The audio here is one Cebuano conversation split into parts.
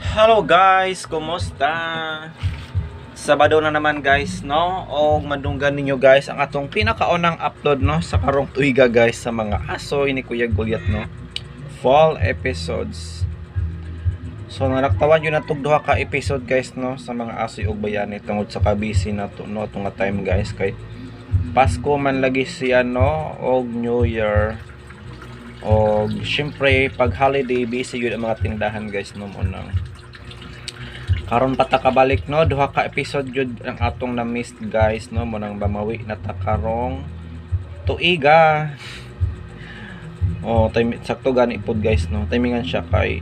Hello guys, kumusta? Sabado na naman guys, no? O madunggan ninyo guys ang atong pinakaunang upload, no, sa karong tuiga guys, sa mga aso ni Kuya Goliath, no. Fall episodes. So nalaktawan yun natog duha ka episode guys, no, sa mga asoy ug bayani tungod sa kabisi na to, no, atong nga time guys, kay Pasko man lagi siya, no, og New Year. Og syempre pag holiday, busy yun ang mga tindahan guys, no. Mo nang karon pa ta kabalik, no, duha ka episode jud ang atong na missed guys, no. Mo nang bamawi na ta karong tuiga. Oh, time sakto gani pod guys, no, timingan siya kay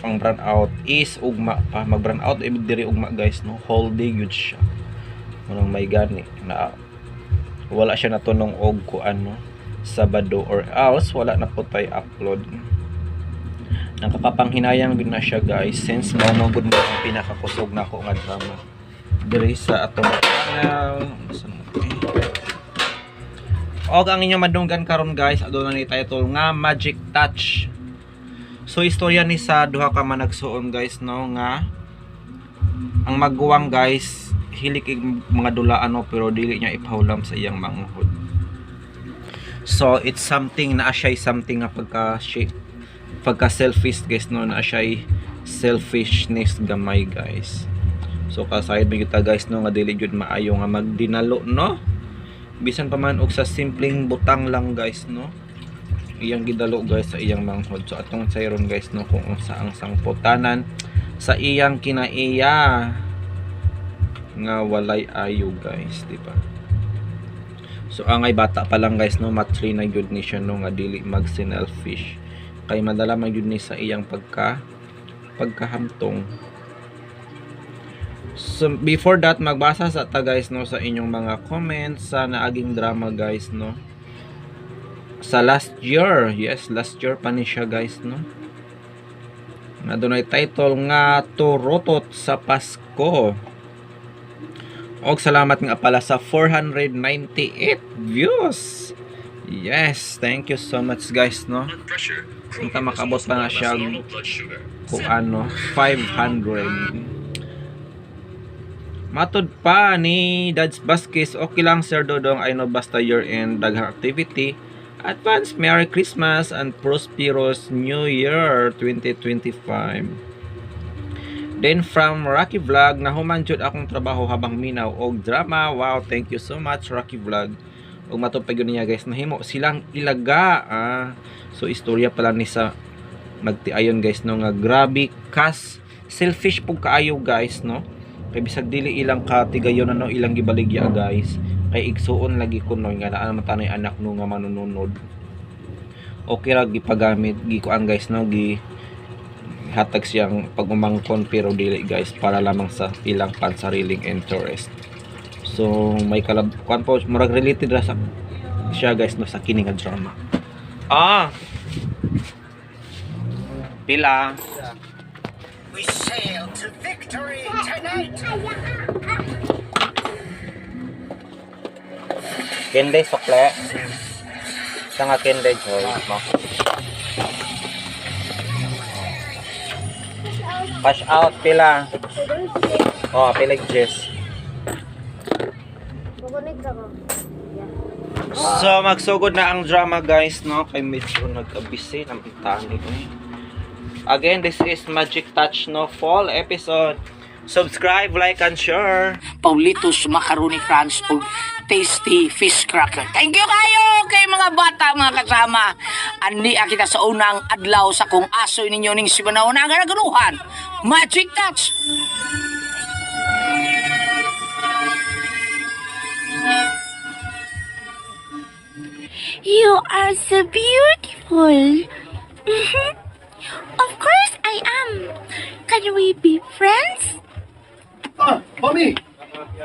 ang brand out is ugma pa, mag brand out ibig diri ugma guys, no, whole day gyud siya. Mo nang may gani na wala siya natunong og kuan, no, Sabado, or else wala na po tayo upload. Nakakapanghinayang gud na siya guys, since mao mo gud mo ang pinakakusog na ako nga drama diri sa atong channel. Saan na to, eh? Og ang inyong madunggan karon guys, aduna ni title nga Magic Touch. So istorya ni sa duha ka managsuon guys, no, nga ang maguwang guys hilig ig mga dulaan, no, pero dili niya ipahulam sa iyang manghod. So it's something na siya, something nga pagka selfish guys, no, na siya selfishness gamay guys. So kasayod man kita guys, no, nga dili jud maayo nga magdinalo, no, bisan pa man og sa simpleng butang lang guys, no, iyang gidalo guys sa iyang manghod. So atong sayron guys, no, kung unsa ang sangputanan sa iyang kinaiya nga walay ayo guys, di ba? So angay bata pa lang guys, no, matri na gyud ni siya, no, nga dili mag selfish kay madala man gyud ni sa iyang pagkahamtong. So before that, magbasa sa ta guys, no, sa inyong mga comments sa naaging drama guys, no, sa last year. Yes, last year pa ni siya guys, no, nga dunay title nga Turotot sa Pasko. Og salamat nga pala sa 498 views. Yes, thank you so much guys, no. Unta makabot pa na siya kung ano, 500. Matod pa ni Dads Vasquez, "Okay lang, Sir Dodong, I know basta year end daghang activity. Advance Merry Christmas and Prosperous New Year 2025." Then from Rocky Vlog, "Nahuman jud akong trabaho habang minaw og drama." Wow, thank you so much, Rocky Vlog. Ug matod pa gyud niya guys, nahimo silang ilaga. Ah, so istorya pala ni sa magtiayon guys, no, nga grabe kas selfish pug kaayo guys, no. Kay bisag dili ilang katigayon, ano, ilang gibaligya guys. Kay igsuon lagi kuno nga naa naman tanay anak, no, nga manununod. Okay ra gipagamit, gikuan guys, no, gi hatag siyang pag-umangkon, pero dili guys, para lamang sa ilang pansariling interest. So may kalab kuan po, murag related ra sa siya guys, no, sa kini nga drama. Ah. Pila? We sail to victory tonight! Kende sukle. Sa nga kende joy mo. Cash out pila. Oh, pila Jess. Kukunig ako. So magsugod na ang drama guys, no, kay medyo nagkabisi ng tani eh. Again, this is Magic Touch, no, fall episode. Subscribe, like and share. Paulitos Macaroni Crunch o Tasty Fish Cracker. Thank you kayo kay mga bata, mga kasama. Ani kita sa unang adlaw sa kung asoy ninyo ning sibanaw na ganagunuhan. Magic Touch! You are so beautiful. Of course I am. Can we be friends? Ah, mommy!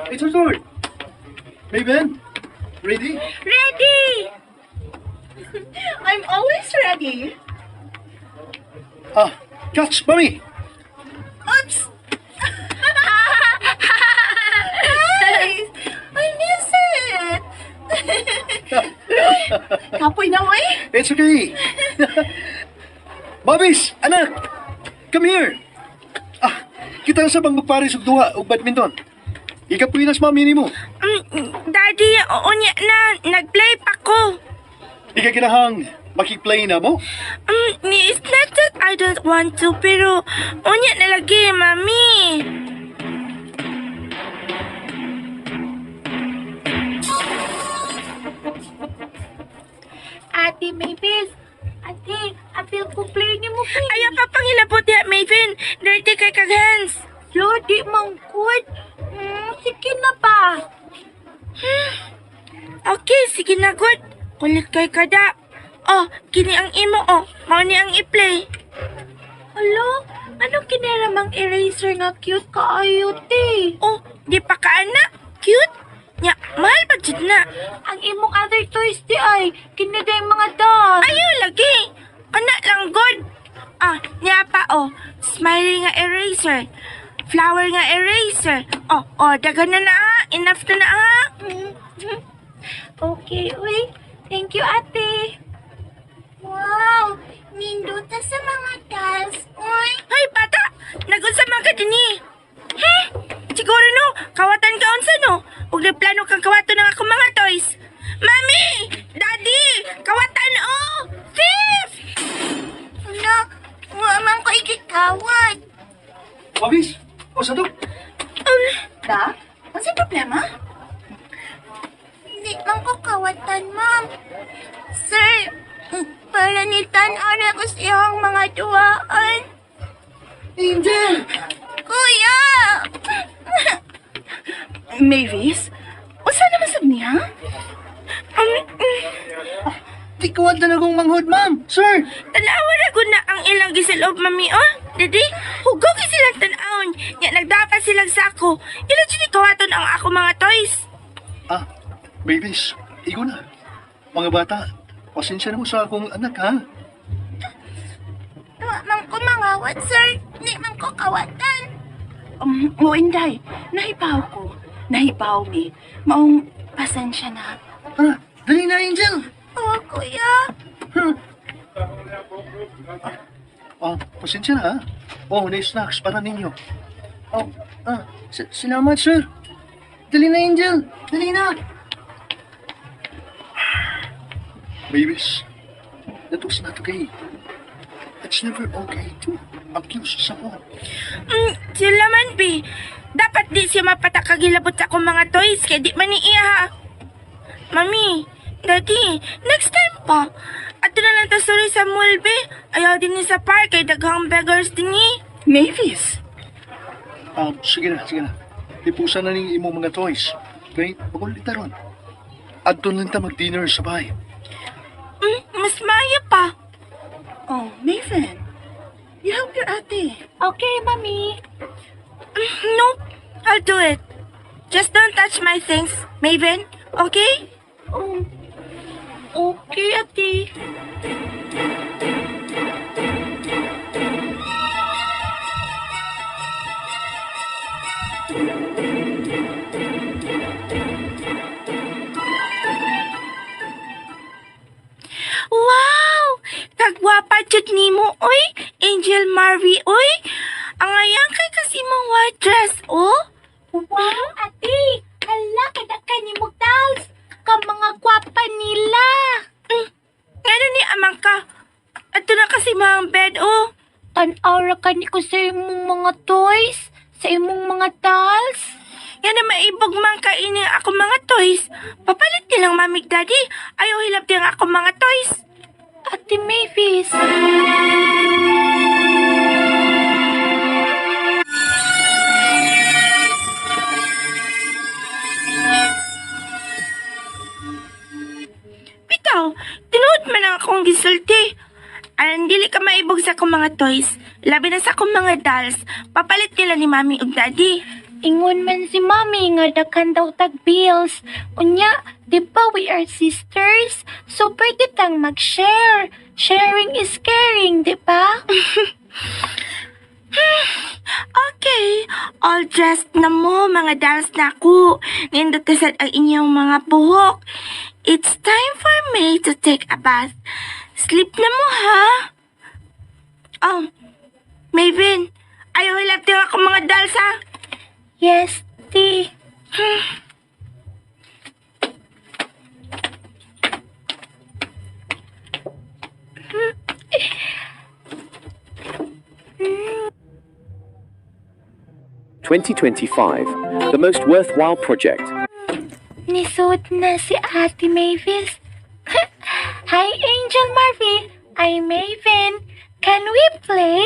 It's your turn! Raven, ready? Ready! I'm always ready. Ah, catch, mommy! Oops! Guys, I miss it. Kapoy na mo eh. It's okay! Bobbies, anak! Come here! Kita na sa bang magpares og duha og badminton. Ikapuy na sa mami nimo. Daddy, unya na, nag-play pa ko. Di ka kinahang makig-play na mo? It's not that I don't want to, pero unya na lagi, Mami. Ate Mavis, ate, apil ko play ni mo play. Ayaw pa pangilabot diha, Maven. Dirty kay kag hands. Lo, di mangkod. Sige na ba? Okay, sige na, good. Kulit kay kada. Oh, kini ang imo, oh. Mao ni ang i-play. Alo, anong kiniramang eraser nga cute kaayo, te? Oh, di pa ka ana. Cute. Nya, mahal ba jud na? Ang imong other toys di ay, kiniday mga dolls. Ayaw lagi. Kana lang good. Ah, niya pa oh. Smiley nga eraser. Flower nga eraser. Oh, oh, daghan na na ah. Enough na na ah. Okay, uy. Thank you, ate. Wow! Nindota sa mga dolls, uy! Hay, bata! Nagunsa man ka dinhi. He? Siguro no, kawatan ka unsa no. Ug plano kang kawaton ng akong mga toys. Mami! Daddy! Kawatan oh! Thief! Ano? Wa man ko ikikawat. Mabis, o sa to? Da? Unsa problema? Hindi man ko kawatan, ma'am. Sir, para ni tan-ara ko sa iyang mga duwaan. Angel! Kuya! Mavis? Unsa naman sab niya? Di ko na akong manghod, ma'am. Sir! Tanawa ra gud na ang ilang gisilob, mami, oh. Didi, hugog gyud silang tan-awon. Nya nagdapat silang sako. Ila jud ni kawaton ang ako mga toys. Ah, babies, igo na. Mga bata, pasensya na mo sa akong anak, ha? Wa man ko mangawat, sir. Hindi man ko kawatan. O Inday, nahibaw ko. Nahibaw mi. Maong pasensya na. Tara, dali na, Angel! Oh, kuya. Huh. Ah, pasensya na, ha? Oh, may snacks para ninyo. Oh, ah, salamat, sir. Dali na, Angel! Dali na! Babies, that was not okay. It's never okay to accuse someone. Sila man, bi. Dapat di siya mapatakagilabot sa akong mga toys kay di man ni iya, ha. Mami, Daddy, next time pa. Ato na lang ta sorry sa mall, bi. Ayaw din ni sa park kay daghang beggars din eh. Mavis, Sige na, sige na. Ipusa na ning imong mga toys. Okay? Magulit na ron. Adto lang ta mag-dinner sa bahay. Mas maya pa. Oh, Maven, you help your ate. Okay, mami. Nope, I'll do it. Just don't touch my things, Maven. Okay? Oh, okay, ate. Wow! Kagwapa jud nimo, oy! Angel Marvy, oy! Ang ayang kay kasi mong white dress, oh! Wow, ate. Hala, kada ka ni mo dolls. Ka mga gwapa nila. Ngano ni amang ka? Ato na kasi mga bed, oh! Tan-awra ka ni ko sa imong mga toys, sa imong mga dolls. Yan na maibog man kainin ako mga toys. Papalit nilang mami daddy. Ayaw hilap din ako mga toys. Ate Mavis. Bitaw, tinuod man ang akong gisulti. Aron dili ka maibog sa akong mga toys. Labi na sa akong mga dolls. Papalit nila ni mami ug daddy. Ingon man si mami nga daghan daw tag bills. Unya, di ba we are sisters? So pwede tang mag-share. Sharing is caring, di ba? Okay, all dressed na mo mga dolls na ako. Nindot kasad ang inyong mga buhok. It's time for me to take a bath. Sleep na mo ha? Oh, Maven, ayaw hilap din ako. akong mga dolls ha. Yes, ti. 2025, the most worthwhile project. Nisod na si Ate Mavis. Hi, Angel Marvy. I'm Maven. Can we play?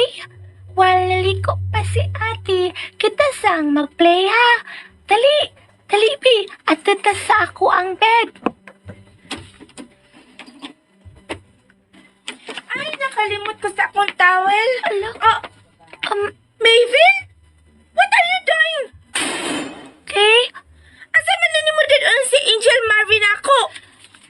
While naliko pa si Ate, kita sang mag-play ha. Dali, dali bi. At ta sa ako ang bed. Ay, nakalimot ko sa akong towel. Ala. Oh, Maven? What are you doing? Okay, Asa man na nimo dad-on si Angel Marvin ako?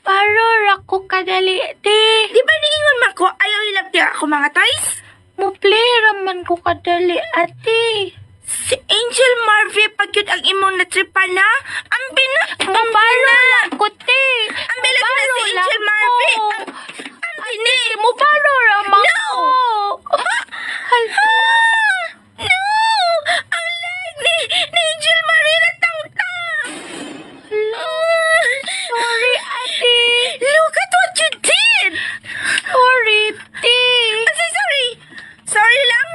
paro ra ko kadali, te. Di ba niingon man ko ayaw ilabti ako mga toys? Mo-play raman ko kadali, ate. Si Angel Marvin pag yun ang imong natripan na? Ang bina... Ang Mubaro bina! lang ko, te. Ang bilag na Mubaro si lang Angel Marvin! ko. Ang bini! Mubaro raman No! ko. Hala. No! Ang leg ni Angel Marie na tangtang! Sorry, ate. Look at what you did! Sorry, te. Asa, sorry! Sorry lang!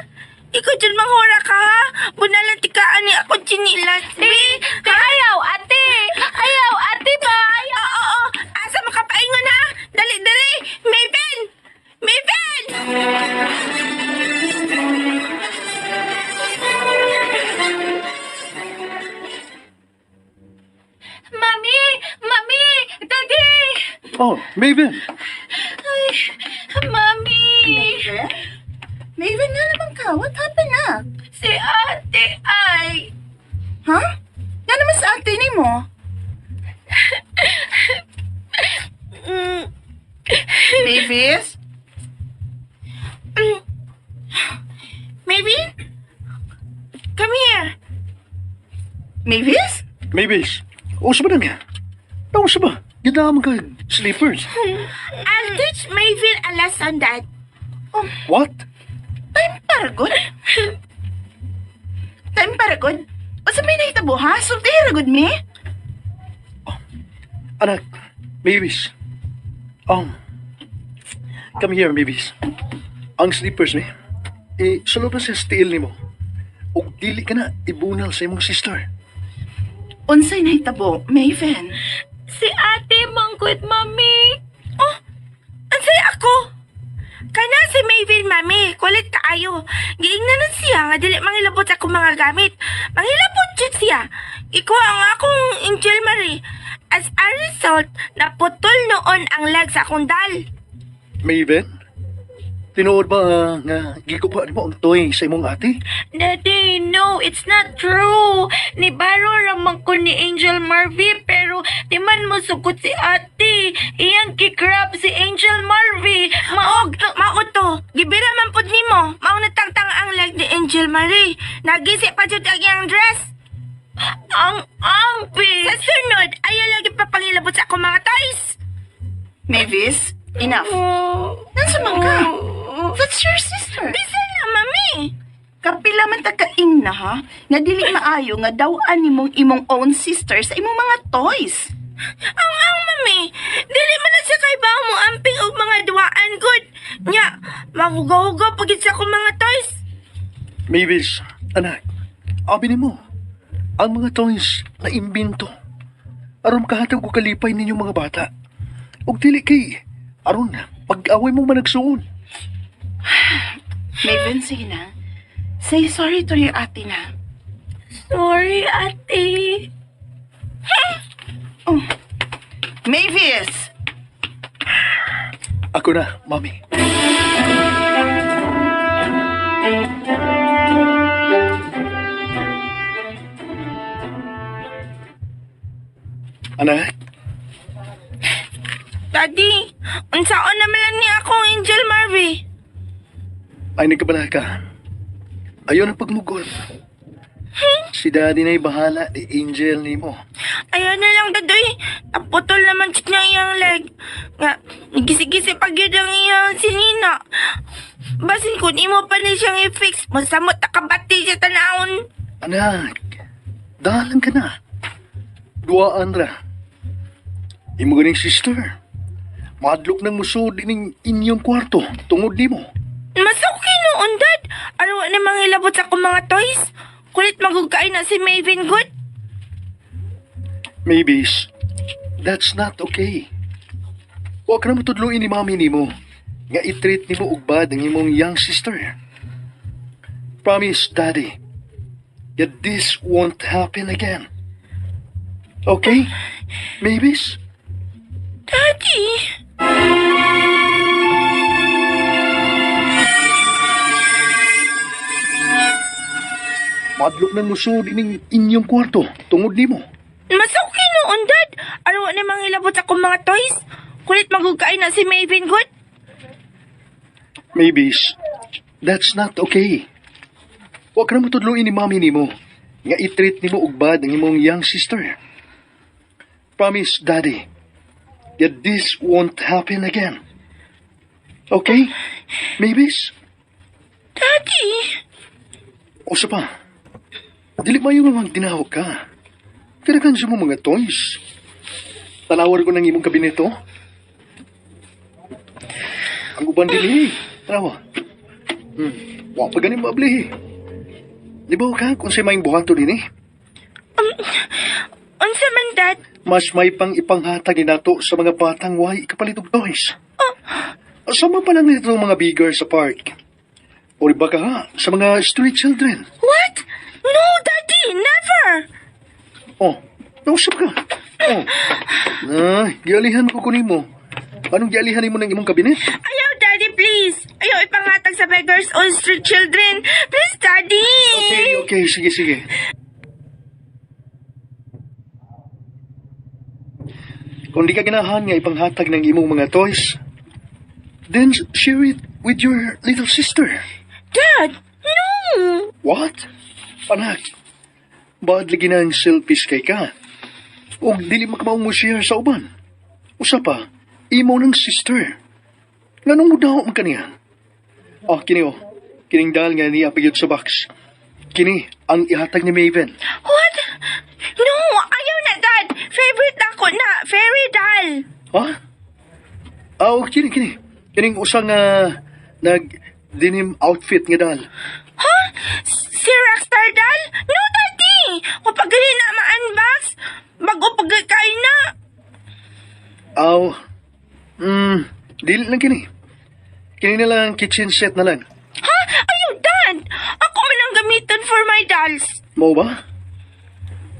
Ikaw dyan manghura ka, ha? Bunalan ti ka ani ako chinilas. Te, te, ayaw, ate. Ayaw, ate ba? Ayaw. Oo, oo, oo. Asa makapaingon, ha? Dali, dali! Maven! Maven! Mami! Mami! Daddy! Oh, Maven. Ay, Mami! Maven? Maven, nga naman ka. What happened na? Si ate ay... Ha? Nga naman sa ate ni mo. Mavis? Maven? Come here. Mavis? Mavis. Usa ba na nga? Nausa ba? Ganda ka sleepers. I'll teach Maven a lesson, Dad. What? Time para good? Time para good? Unsa may nahitabo ha? Sulti ra gud mi? Anak, Mavis. Come here, Mavis. Ang sleepers ni, eh, sulod na sa steel nimo. Og dili ka na ibunal sa imong sister. Unsay nahitabo, Maven? Si ate mangkwit, Mami. Oh, ansay ako. Kana si Maven, Mami. Kulit kaayo. Giingnan na siya nga dili mangilabot sa akong mga gamit. Mangilabot jud siya. Ikuha ang akong Angel Marie. As a result, naputol noon ang leg sa akong dal. Maven? Tinuod ba nga gikuha nimo ang toy sa imong ate? Daddy, no, it's not true. Ni Baro ramang ko ni Angel Marvy, pero di man mo sugot si ate. Iyang kikrab si Angel Marvy. Maog, mao to. Gibira man pud nimo. Mao na tangtang ang leg ni Angel Marie. Nagisi pa jud ang iyang dress. Ang ampi. Sa sunod, ayaw lagi pa pangilabot sa akong mga toys. Mavis, enough. Nansa man ka? That's your sister. Bisan na, Mami. Kapila man ta kaing na ha, nga dili maayo nga daw-an nimong imong own sister sa imong mga toys. Ang mami, dili man na siya kay bawo mo amping og mga duwaan good. Nya, magugaw-ugaw pagid sa akong mga toys. Mavis, anak, abi nimo, ang mga toys na imbento. Aron makahatag og kalipay ninyong mga bata. Og dili kay aron pag-away mo managsuon. Maven, sige na. Say sorry to your ate na. Sorry, ate. Oh. Mavis! Ako na, mami. Anak, Daddy, unsaon naman lang ni akong Angel Marvy? ay nagkabala ka. Ayaw na pagmugol. Si Daddy na'y bahala ni Angel nimo. Ayaw na lang, Dad, uy. Naputol naman siya niya iyang leg. Nga, gisi-gisi pag yun ang iyang sinina. Basin kung imo pa ni siyang i-fix, masamot nakabati siya tanawon. Anak, dalang ka na. Duaan ra. Imo ganing sister. Madlok ng musod ining inyong kwarto tungod nimo. Mas okay noon, Dad. Ano na mga ilabot sa akong mga toys? Kulit magugkain na si Maven Good. Maybes, that's not okay. Huwag ka na matudluin ni mami nimo nga i-treat nimo og bad ang imong young sister. Promise, Daddy, that this won't happen again. Okay? Maybes? Daddy! Madlok ng musod ining inyong kwarto tungod nimo. Mas okay noon, Dad. Ano na mga ilabot sa akong mga toys? Kulit magugkain na si Maven Good. Maybes, that's not okay. Huwag ka na matudluin ni mami nimo nga i-treat nimo og bad ang imong young sister. Promise, Daddy, that this won't happen again. Okay? Maybes? Daddy! Usa pa. Dili mayo nga magdinahog ka. Kanakan siya mo mga toys. Tanawar ko ng imong kabineto. Ang uban dili. Tanawa. Wa pa ganin maabli. Di ba ka kung sa maing buhato din eh? Unsa man, Dad? Mas may pang ipanghatag ni nato sa mga batang way ikapalit og toys. Sama pa lang nito mga bigger sa park. O baka ha, sa mga street children. What? No, Daddy! Never! Oh, nausap ka. Oh. Na, gialihan ko kunin mo. Anong gialihan nimo ng imong kabinet? Ayaw, Daddy, please! Ayaw ipangatag sa beggars or street children. Please, Daddy! Okay, okay, sige, sige. Kung di ka ganahan nga ipanghatag ng imong mga toys, then share it with your little sister. Dad, no! What? Anak, baad lagi na ang selfish kay ka? O dili makamaong mo share sa uban? Usa pa, imo ng sister. Nganong mo daw man kaniya? Ah, kini oh. Kining dal nga niya pagyud sa box. Kini ang ihatag ni Maven. What? No, ayaw na, Dad! Favorite ako na, fairy doll! Ha? Ah, oh, kini kini. Kining usang nag denim outfit nga dal. Huh? Si Rockstar doll? No, Daddy! Kapag gani na ma-unbox, bago pagkain na. Aw. Dili lang kini. Kini na lang kitchen set na lang. Ha? Ayaw, Dad! Ako man ang gamiton for my dolls. Mao ba?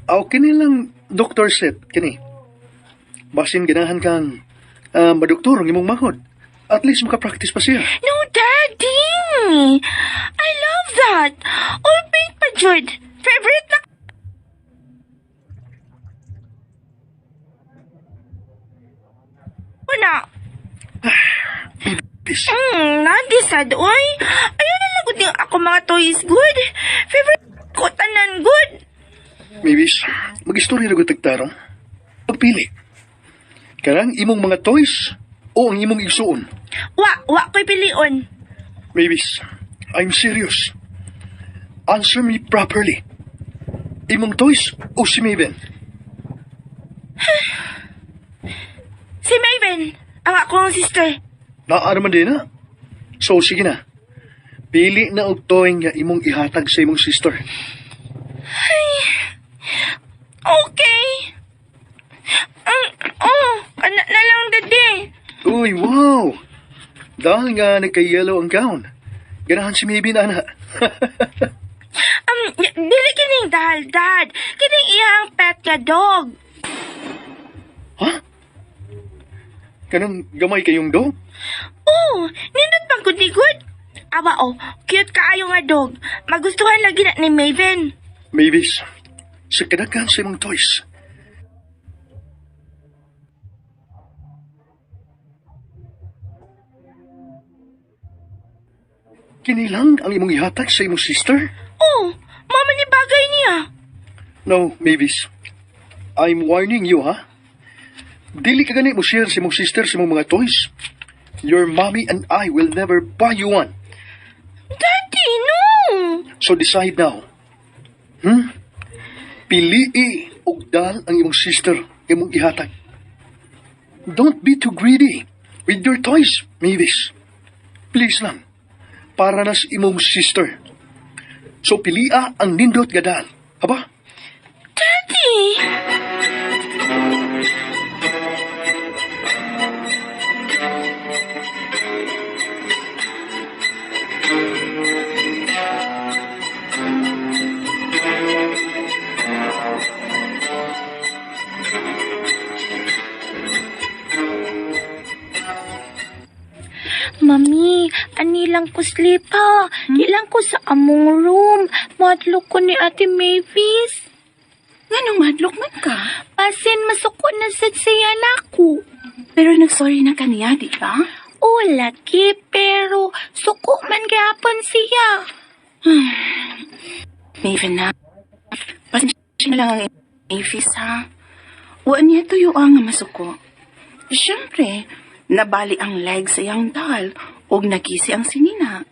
Aw, kini lang doctor set, kini. Basin ganahan kang madoktor ang imong manghod. At least makapractice pa siya. No, Daddy! I love that! All pink pa, Jude. Favorite na ko na. Peace. Nandisad, oy. Ayaw na lang din ako mga toys, good. Favorite ko tanan, good. Mavis, mag-istorya na tagtarong. Pagpili. Karang imong mga toys o ang imong igsuon. Wa, wa ko'y pilion. Mavis, I'm serious. Answer me properly. Imong toys o si Maven? Si Maven, ang akong sister. Naa naman din na. So, sige na. Pili na og toy nga imong ihatag sa imong sister. Okay. Oh, anak na lang, Daddy. Uy, wow! Dahil nga nagka-yellow ang gown. Ganahan si Maven, ana. Dili kining dahal, Dad. Kining iyang pet nga dog. Ha? Kanang gamay kayong dog? Oh, nindot pang good ni good. Awa oh, cute kaayo nga dog. Magustuhan lagi na ni Maven. Mavis, sa kadaghan sa imong toys. Kini lang ang imong ihatag sa imong sister? Oh, Mao man ni bagay niya. No, Mavis. I'm warning you, ha? Dili ka gani mo share sa imong sister sa imong mga toys. Your mommy and I will never buy you one. Daddy, no! So decide now. Pilii og doll ang imong sister imong ihatag. Don't be too greedy with your toys, Mavis. Please lang. Para na sa imong sister. So pilia ang nindot nga doll. Aba? Daddy! Mami, ani lang ko sleep ha. Di lang ko sa among room. Madlok ko ni Ate Mavis. Nganong madlok man ka? Basin masuko na sad siya nako. Pero nagsorry na kaniya, di ba? O lagi, pero suko man gihapon siya. Maven na. Pasensya na lang ang Mavis, ha? Wa niya tuyo ang nga masuko. Siyempre, nabali ang leg sa iyang doll ug nagisi ang sinina.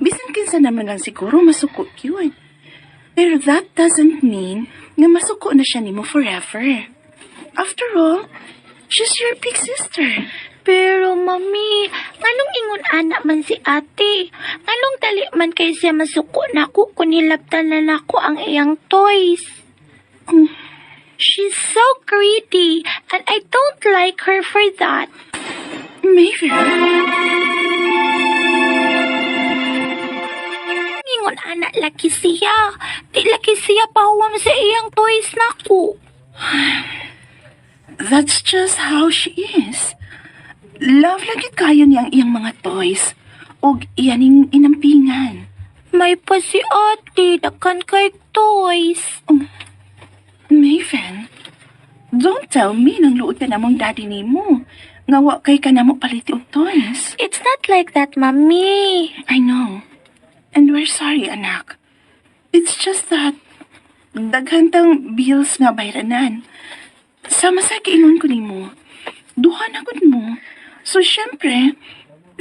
Bisan kinsa naman lang siguro masuko yun. Pero that doesn't mean nga masuko na siya nimo forever. After all, she's your big sister. Pero mami, nganong ingon ana man si ate? Nganong dali man kay siya masuko nako kung hilabtan na nako ang iyang toys? She's so greedy and I don't like her for that. Maven, Ingon ana lagi siya. Di lagi siya pahuwam sa iyang toys nako. That's just how she is. Love lagi kayo niya ang iyang mga toys ug iyaning inampingan. May pa si ate, daghan kay toys. Maven, don't tell me nang luot ka namong daddy nimo. Nga wa kay ka namo paliti og toys. It's not like that, mami. I know. And we're sorry, anak. It's just that daghan tang bills nga bayranan. Sama sa kiingon ko nimo. Duha na gud mo. So syempre,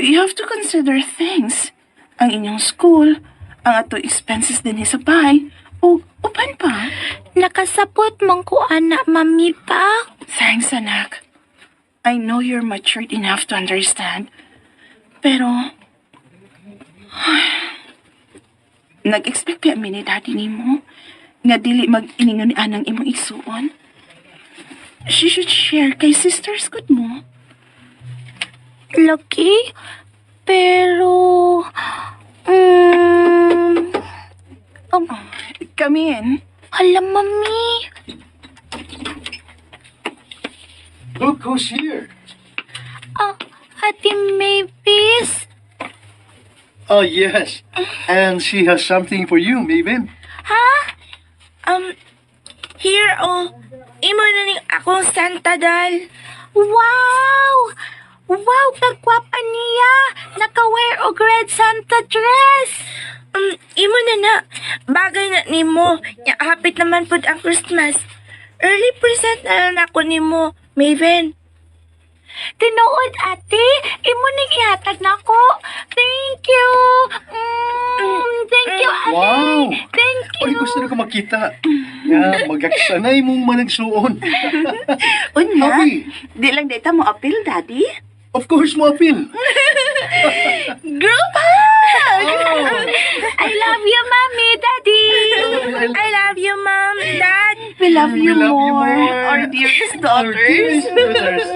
you have to consider things. Ang inyong school, ang ato expenses din sa bahay, ug uban pa. Nakasabot man ko ana, mami pa. Thanks, anak. I know you're matured enough to understand. Pero, nag-expect pa mi ni daddy nimo nga dili mag-iningon ni anang imong igsuon. She should share kay sisters gud mo. Lagi? Pero, Come in. Hala, mami. Look who's here. Ah, Ate Mavis. Oh, yes. And she has something for you, Maven. Here, oh. Imo na ning akong Santa doll. Wow! Wow, kagwapa niya! Naka-wear og red Santa dress! Imo na na. Bagay na nimo. Nya hapit naman pud ang Christmas. Early present na lang ako nimo, Maven. Tinuod, ate! Imo ning ihatag nako. Thank you! Thank you, ate! Wow! Thank you! Ay, gusto na ko makita. Ya, magaksanay mong managsuon. Unya, Happy. di lang data mo apil, daddy. Of course, mo apil. Group hug! I love you, mommy, daddy! I love you, Mom, Dad. We love you We love you more, more. our dearest Our daughters. dearest daughters.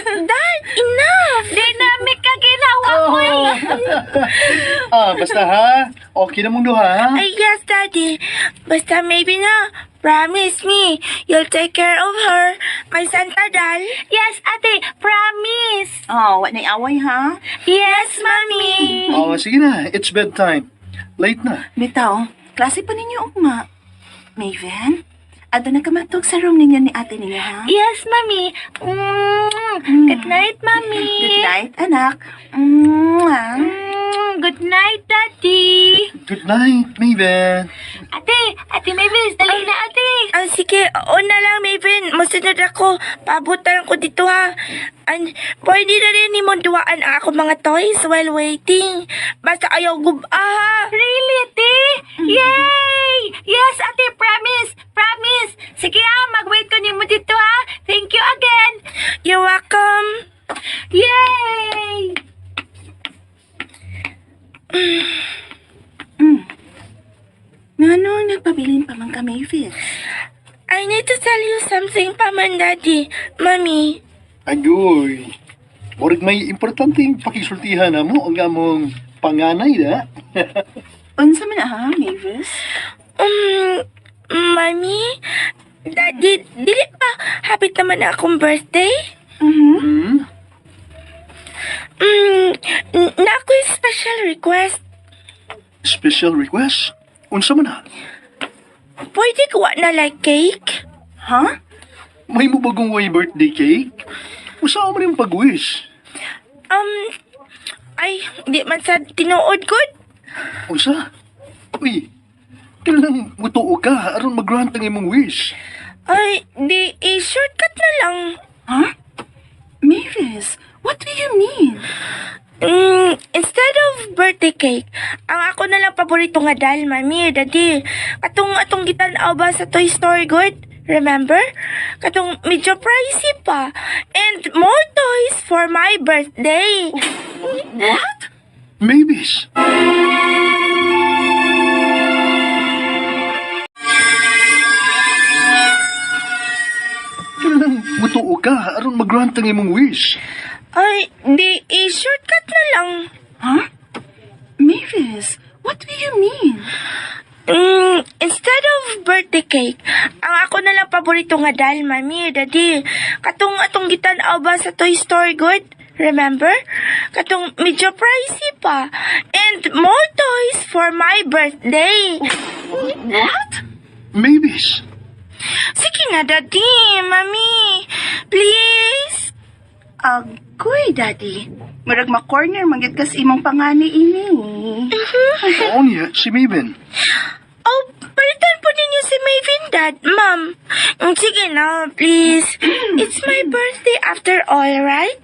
Dad, enough! Di nami ka ginawa ko. Ah, basta ha. Okay na mong duha, ha? Ay, yes, Daddy. Basta maybe na. Promise me, you'll take care of her, my Santa doll. Yes, ate, promise! Oh, wa na'y away ha? Yes, mommy! Oh, sige na. It's bedtime. Late na. Bitaw, klase pa ninyo ugma. Maven, adto na ka matug sa room ninyo ni ate ninyo ha? Yes, mommy. Good night, mommy. Good night, anak. Mwah. Good night, Daddy. Good night, Maven. Ate, Ate Mavis, dali na, ate. Ah, sige, oo na lang, Maven. Masunod ako. Paabutan ko dito, ha. An, pwede na rin nimong duwaan ang ako mga toys while waiting. Basta ayaw guba, ha. Really, ate? Yay! Yes, ate, promise, promise. Sige ah, mag-wait ko nimo dito ah. Thank you again. You're welcome. Yay! Ngano, nagpabilin pa man ka, Mavis? I need to tell you something pa man, Daddy. Mami. Agoy. Murag may importanteng pakisultihan na mo ang among panganay na. Unsa man ah, Mavis? Mami, Daddy, dili pa hapit naman na akong birthday? Mhm. Na ako'y special request. Special request? Unsa man na? Pwede kuha na like cake? Ha? May mo bagong way birthday cake? Usa man yung pag-wish? Ay, di man sa tinuod good. Unsa? Uy, kailangan mutuo ka aron mag-grant ang imong wish. Ay, di, i-shortcut na lang. Ha? Mavis, what do you mean? Instead of birthday cake, ang ako na lang paborito nga dal, Mami, Daddy. Katong atong gitan-aw ba sa Toy Story good? Remember? Katong medyo pricey pa. And more toys for my birthday. What? Mavis! Kailangan mutuo ka aron mag-grant ang imong wish. Ay, di, i-shortcut na lang. Ha? Mavis, what do you mean? Instead of birthday cake, ang ako na lang paborito nga dal, Mami, Daddy. Katong atong gitan-aw ba sa Toy Story good? Remember? Katong medyo pricey pa. And more toys for my birthday. What? Mavis! Sige na, Daddy, Mami. Please. Agoy, Daddy. Murag ma-corner man gyud kas imong pangani ini. Oo niya, si Maven. Oh, palitan po ninyo si Maven, Dad, Ma'am. Sige na, please. It's my birthday after all, right?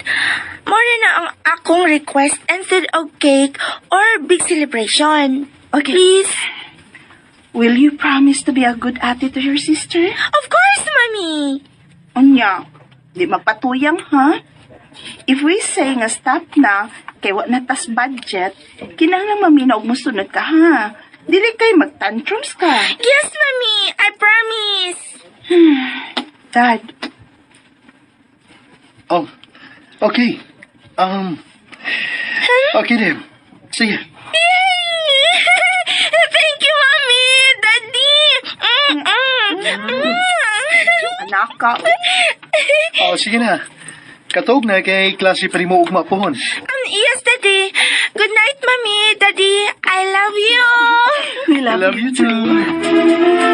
More na ang akong request instead of cake or big celebration. Okay. Please. Will you promise to be a good ate to your sister? Of course, Mommy. Unya, di magpatuyang ha? If we say nga stop na, kay wa na tas budget, kinahanglan maminaw og mosunod ka ha. Dili kay magtantrums ka. Yes, Mommy. I promise. Dad, Oh, okay. Okay then. Sige. Yay! Thank you, Mommy. Daddy. Anak ka. Oh, sige na. Katog na kay klase pa rin mo ugma pohon. Yes, Daddy. Good night, Mommy. Daddy, I love you. We I love love you you too.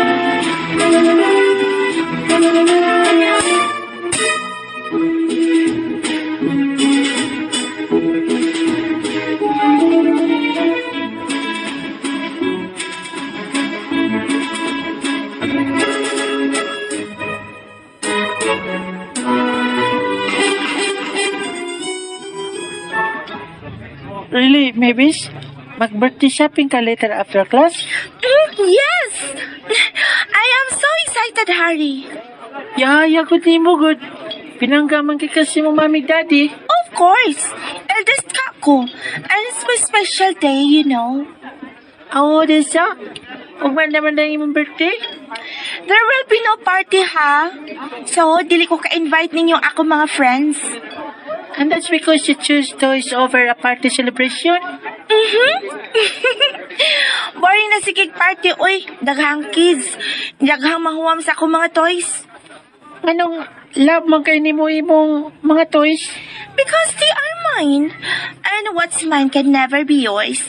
Really, Mavis? Mag-birthday shopping ka later after class? Yes! I am so excited, Harry. Yeah, good nimo, good. Pinangga man kay kasi mo mami daddy. Of course. Eldest ka ko. And it's my special day. Awo, desa. Ugma naman na imong birthday. There will be no party, ha? So, dili ko ka-invite ninyo ako mga friends. And that's because you choose toys over a party celebration? Boring na sige party, uy. Daghang kids. Daghang mahuwam sa akong mga toys. Anong love man kay nimo imong mga toys? Because they are mine. And what's mine can never be yours.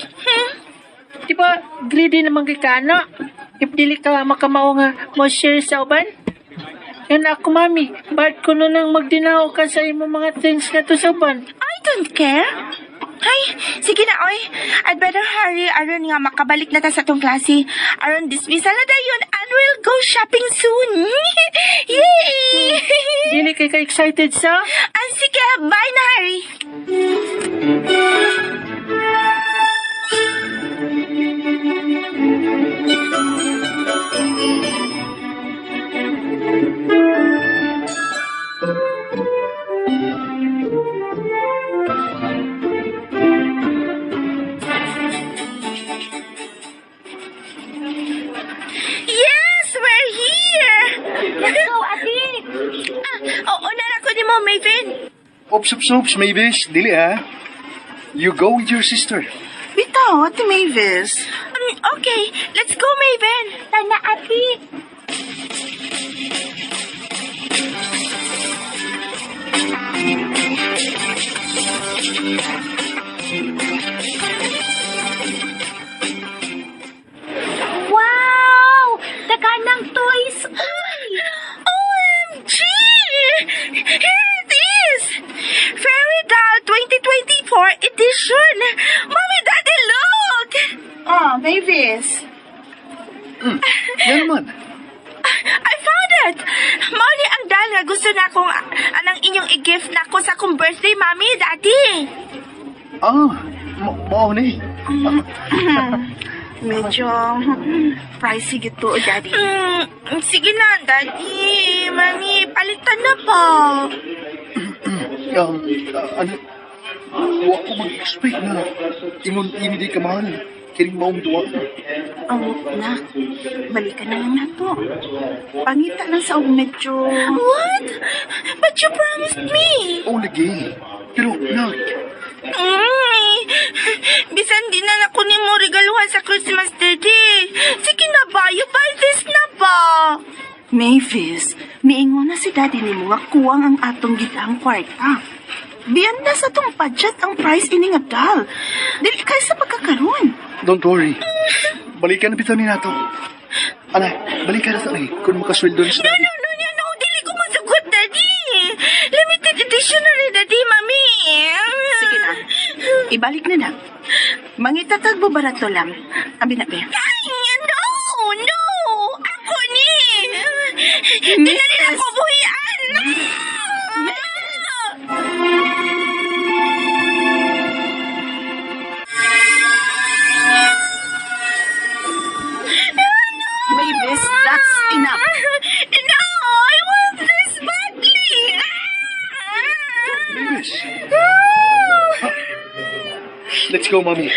Di ba, greedy naman kay ka, ana? If dili ka makamao nga mo share sa uban? Yan ako, mami. Ba't ko na nang magdinaw ka sa imong mga things na to sa uban? I don't care. Ay, sige na, oy. I'd better hurry aron nga makabalik na ta sa atong klase. Aron dismissal na dayon and we'll go shopping soon. Yay! Dili kay ka excited sa? Ah, sige, bye na, Harry. Yes, we're here! Let's go, ate. Ah, oo na ko ni mo, Maven. Oops, oops, oops, Mavis. Dili ha. You go with your sister. Bitaw, Ate Mavis. Okay, let's go, Maven. Tana, ate. Wow! Daganang toys! Uy! OMG! Here it is! Fairy Doll 2024 edition! Mommy, Daddy, look! Oh, Mavis. Yan naman. I found it! Mao ni ang doll nga gusto na akong anang inyong i-gift na ako sa akong birthday, Mommy, Daddy! Ah, mao ni. Medyo pricey gito, Daddy. Sige na, Daddy. Mami, palitan na po. Ano, wa ko mag-expect na ingon ini di ka mahal. Kining maong duwa. Oh, nak, balikan na lang nato. Pangita lang sa og medyo... What? But you promised me. Oh, lagi. Pero, nak, Bisan di na nako nimo regaluhan sa Christmas, Daddy. Sige na ba? You buy this na ba? Mavis, miingon na si Daddy nimo nga kuwang ang atong gitang kwarta. Biyan na sa tong budget ang price ini nga doll. Dili kay sa pagkakaroon. Don't worry. Balikan na bitaw ni nato. Ana, balikan na sa ni kung makasweldo na si No, Daddy. no, no, no, no. Dili ko masugot, Daddy. Limited edition na rin, Daddy, Mami. Sige na. Ibalik na na. Mangitatag mo barato lang. Abi na, be. Ay, no, no. Ako ni. Di na nila ako buhian. Mavis, that's enough. No, I want this badly. Mavis. Let's go, Mommy.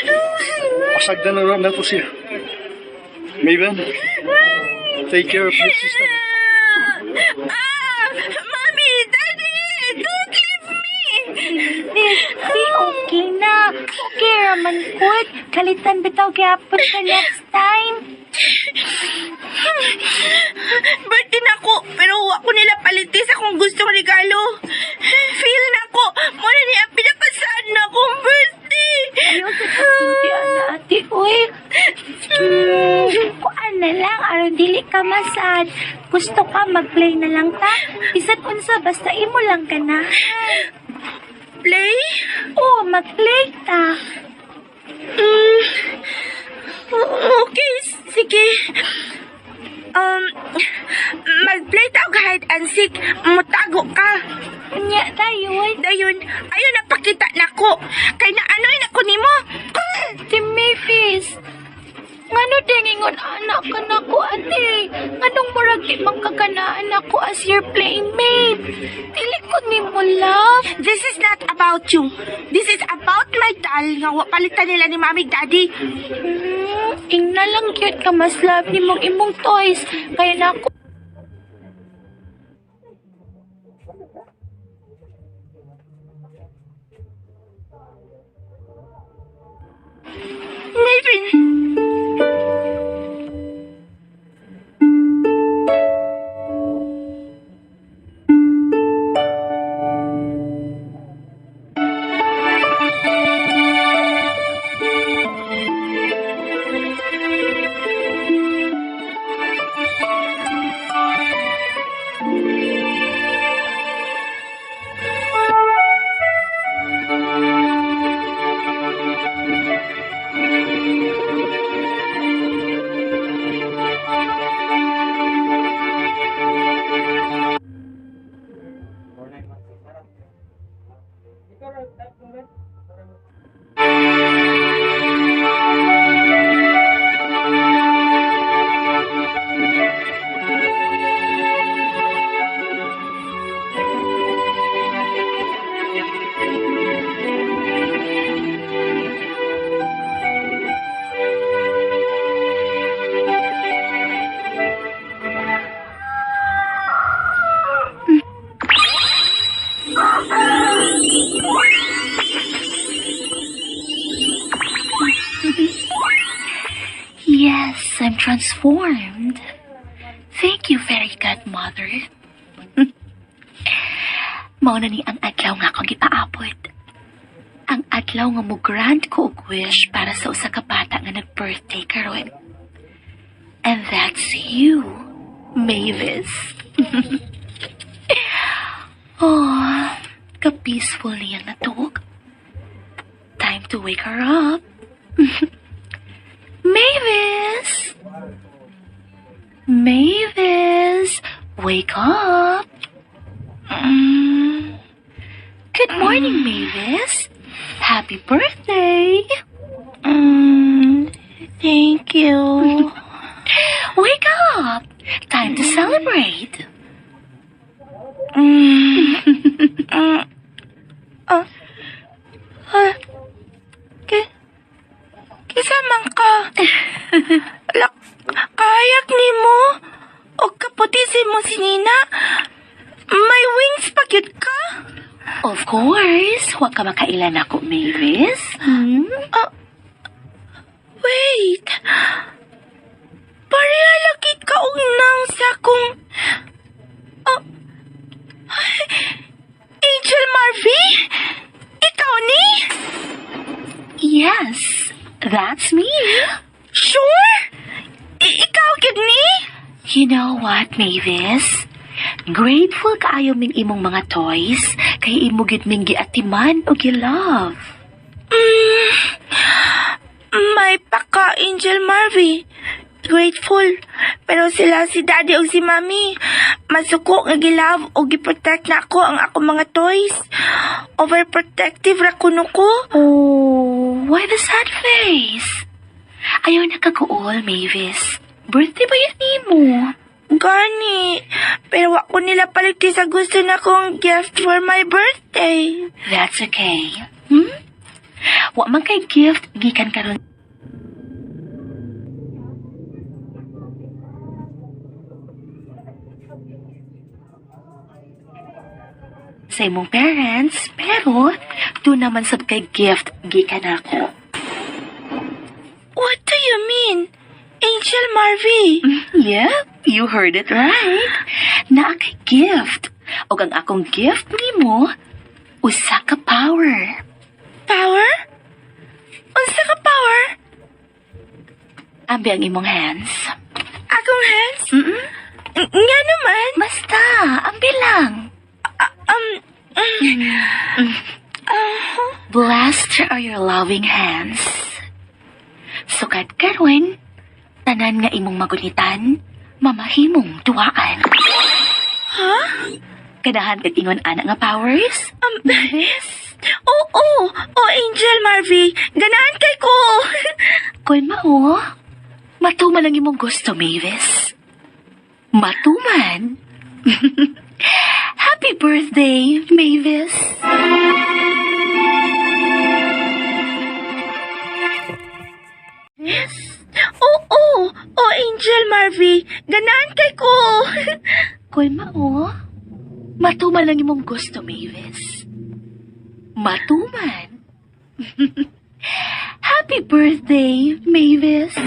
Pasagdan na lang nato siya. Maven, take care of your sister. Ah, Mommy, Daddy, don't leave me. Di okay na. Okay raman pud. Kalitan bitaw gyapon ka next time. Birthday na ko, pero wa ko nila paliti sa kung gustong regalo. Feel na ko, muna ni ang pinakasad na akong birthday. Ayaw sa kasulti, ana, ate, uy. Kuan na lang, aron dili ka masad. Gusto ka, mag-play na lang ta. Bisan unsa, basta imo lang ka na. Play? Oo, mag-play ta. Okay, sige. Mag-play ta og hide and seek. Mutago ka. Unya tayo, uy. Dayon, ayaw na pakita nako. Kay na anoy na ko nimo. Si Mavis. Ngano dingingon anak ka na ko, ate? Nganong murag di man kaganaan ako as your playmate? Dili ko nimo love. This is not about you. This is about my doll nga wa palitan nila ni Mami Daddy. Ingna lang cute ka mas love ni mong imong toys. Kaya na ako Maven. Yes, I'm transformed. Thank you, Fairy Godmother. Mao na ni ang adlaw nga akong gipaabot. Ang adlaw nga mo grant ko og wish para sa usa ka bata nga nag-birthday karon. And that's you, Mavis. Oh, ka-peaceful niyang natug. Time to wake her up. Mavis! Mavis! Wake up! Good morning, Mavis. Happy birthday! Thank you. Wake up! Time to celebrate. Ah, ah, kinsa man ka? Lak, kahayak nimo? O kaputi si mo si Nina? May wings pa gyud ka? Of course, wa ka makaila nako, Mavis. Hmm? Ah, wait. Pareha lagi ka og nang sa kong. Oh, Angel Marvy? Ikaw ni? Yes, that's me. Sure? Ikaw gyud ni? You know what, Mavis? Grateful kaayo ming imong mga toys kay imo gyud ming giatiman og gi-love. May paka Angel Marvy. Grateful. Pero sila si Daddy o si Mami, masuko nga gi-love o gi-protect na ako ang akong mga toys. Overprotective ra kuno ko. Oh, why the sad face? Ayaw na kaguol, Mavis. Birthday ba yan nimo? Gani. Pero wa ko nila paligti sa gusto na kong gift for my birthday. That's okay. Hmm? Wa man kay gift gikan karon sa imong parents, pero doon naman sab kay gift gikan ako. What do you mean? Angel Marvy? Yep, you heard it right. Naa kay gift. Og ang akong gift nimo, usa ka power. Power? Unsa ka power? Ambi ang imong hands. Akong hands? Mm. Nga naman. Basta, ambi lang. Blessed are your loving hands. Sukad karon, tanan nga imong magunitan, mamahimong duwaan. Ha? Ganahan kag ingon ana nga powers? Yes. Oo, oh, Angel Marvy. Ganahan kay ko. Kun mao, matuman ang imong gusto, Mavis. Matuman. Happy birthday, Mavis. Yes. Oo, oh, Angel Marvy. Ganahan kay ko. Kun mao, matuman ang imong gusto, Mavis. Matuman. Happy birthday, Mavis.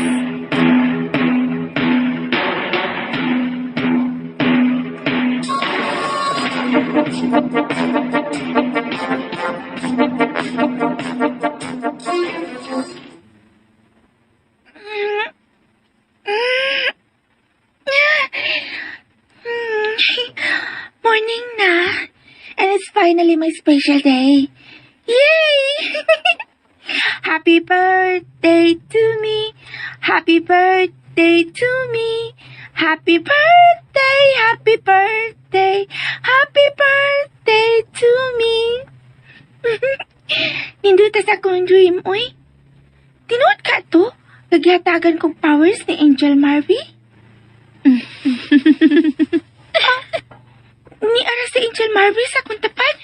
Morning na. And it's finally my special day. Yay! Happy birthday to me. Happy birthday to me. Happy birthday, happy birthday, happy birthday to me. Nindot sa akong dream, uy. Tinuod ka to? Naghihatagan kong powers ni Angel Marvy? Ah, ni ara si Angel Marvy sa akong tapad.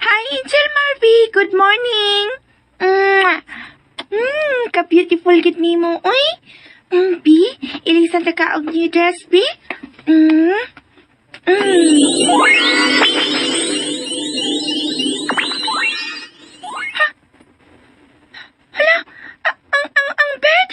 Hi, Angel Marvy. Good morning. Mwah. Ka-beautiful gid nimo, uy. B, ilisan ta ka og new dress, B. Ha? Hala, ang bed?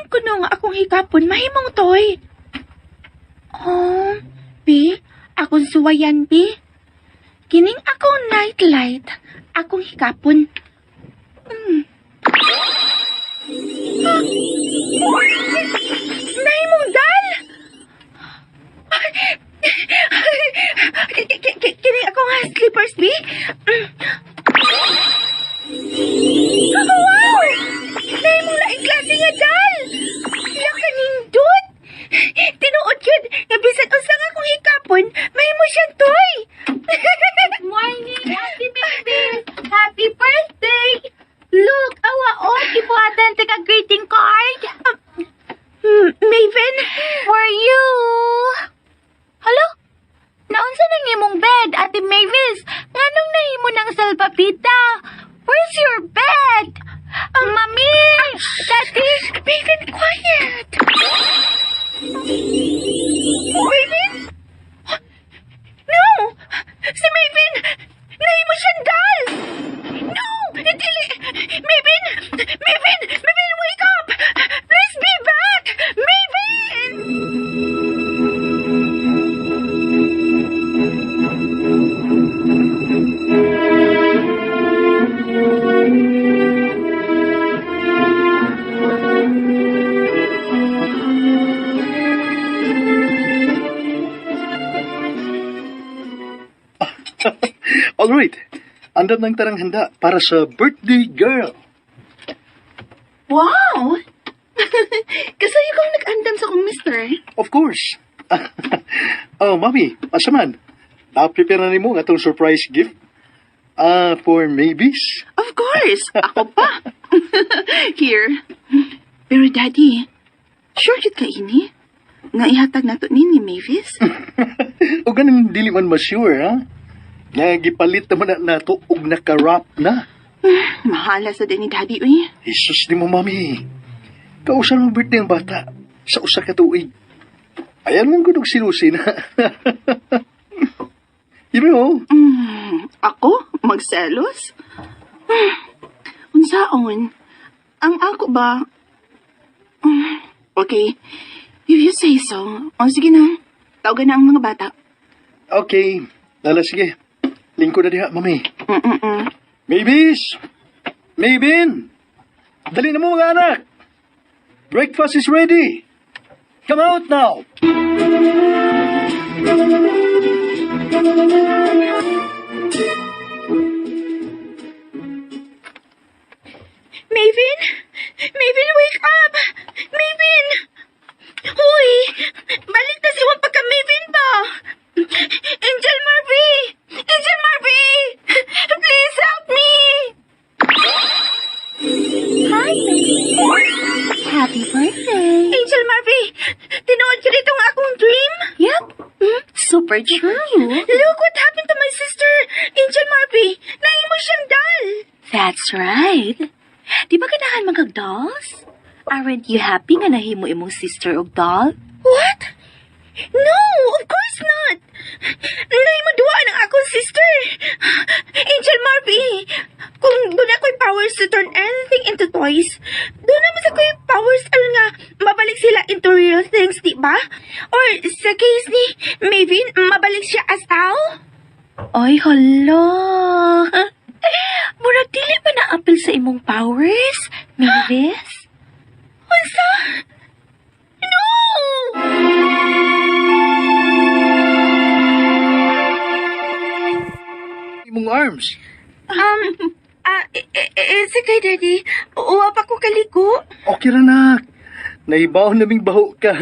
man kuno nga akong hikapon mahimong toy? Oh, Bi, akong suwayan, Bi. Kining akong nightlight, akong hikapon. Ah! Nahimong doll! Kining akong slippers, Bi. Wow! Nahimong laing klase nga doll! Hala kanindot! Tinuod yun, nga bisan unsa nga akong hikapon, mahimo siyang toy! Good morning, Ate Mavis! Happy birthday! Look, awa oh, gibuhatan ta ka greeting card. Maven? For you. Hello? Naunsa nang imong bed, Ate Mavis? Nganong nahimo ng salbabida? Where's your bed? Mami! Daddy! Maven, quiet! Maven? No! Si Maven! Nahimo siyang doll! No! Dili! Maven! Maven! Maven, wake up! Please be back! Maven! All right. Andam ng tarang handa para sa birthday girl. Wow! Kasayo kong nag-andam sa kong mister. Of course. Oh, mami, asa man? Na-prepare na nimo ang atong surprise gift? Ah, for Mavis? Of course! Ako pa! Here. Pero Daddy, sure jud ka ini? Nga ihatag nato ni ni Mavis? O ganun dili man ma-sure, ha? Nga gipalit naman na nato og naka-wrap na. Mahala sa din ni Daddy, uy. Jesus ni mo, mami. Kausa mo birthday ang bata sa usa ka tuig. Ayan mong gudog silusin, ha? You know? Ako? Magselos? Unsaon? Ang ako ba? Okay. If you say so. O sige na. Tawagan na ang mga bata. Okay. Lala, sige. Lingkod na diha, mami. Mavis! Maven! Dali na mo, mga anak! Breakfast is ready! Come out now! Maven? Maven, wake up! Maven! Huy! Balik na si Juan pagka Maven ba? Angel Marvy! Angel Marvy! Please help me! Hi, Mavis! Happy birthday! Angel Marvy! Tinuod ka dito nga akong dream? Yep, super true. Look what happened to my sister, Angel Marvy! Nahimo siyang doll! That's right. Di ba ganahan man kag dolls? Aren't you happy nga nahimo imong sister og doll? What? No, of course not. Nahimo duwa ang akong sister. Angel Marvy, kung duna ko'y powers to turn anything into toys, duna man sa ko'y powers aron nga mabalik sila into real things, di ba? Or sa case ni Maven, mabalik siya as tao? Ay, hala. Murag dili pa na apil sa imong powers, Mavis? Unsa? No! Imong arms. It's okay, Daddy. Uwa pa ko kaligo. Okay ra, nak. Naibaw naming baho ka.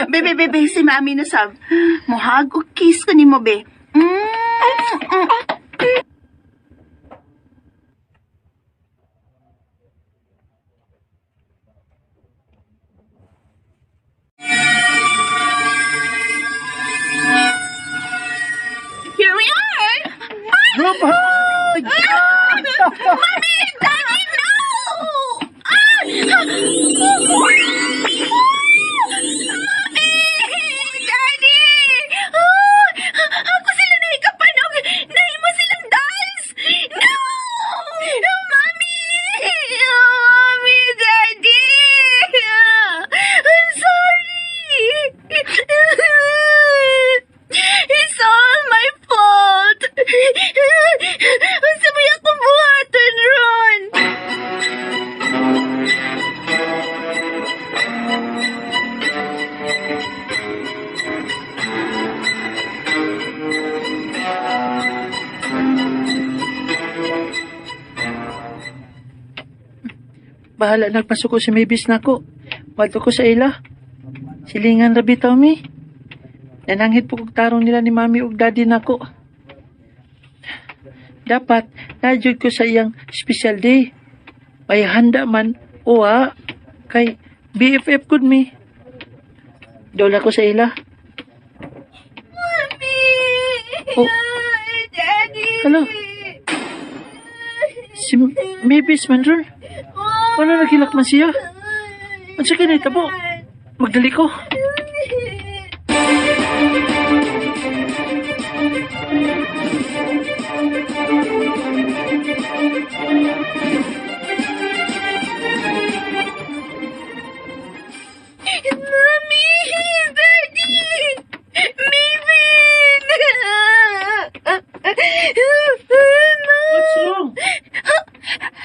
Bebe, bebe, si Mami na sab. Mo-hug og kiss ko nimo, be. Here we are! Group hug! Mommy! Daddy, no! Ah! Mommy! Daddy! Ah! Ako sila nahikapan og nahimo. Bahala nagpasuko si Mavis nako. Madto ko sa ila. Silingan ra bitaw mi. Nananghid po kog tarong nila ni Mami ug Daddy nako. Dapat na ko sa iyang special day. May handa man uwa kay BFF gud mi. Dola ko sa ila. Mami! Oh. Daddy! Hello. Si Mavis man ron. Wala naghilak man siya. Unsa kay nahitabo? Magdali ko. Mami! Daddy! Maven! What's wrong?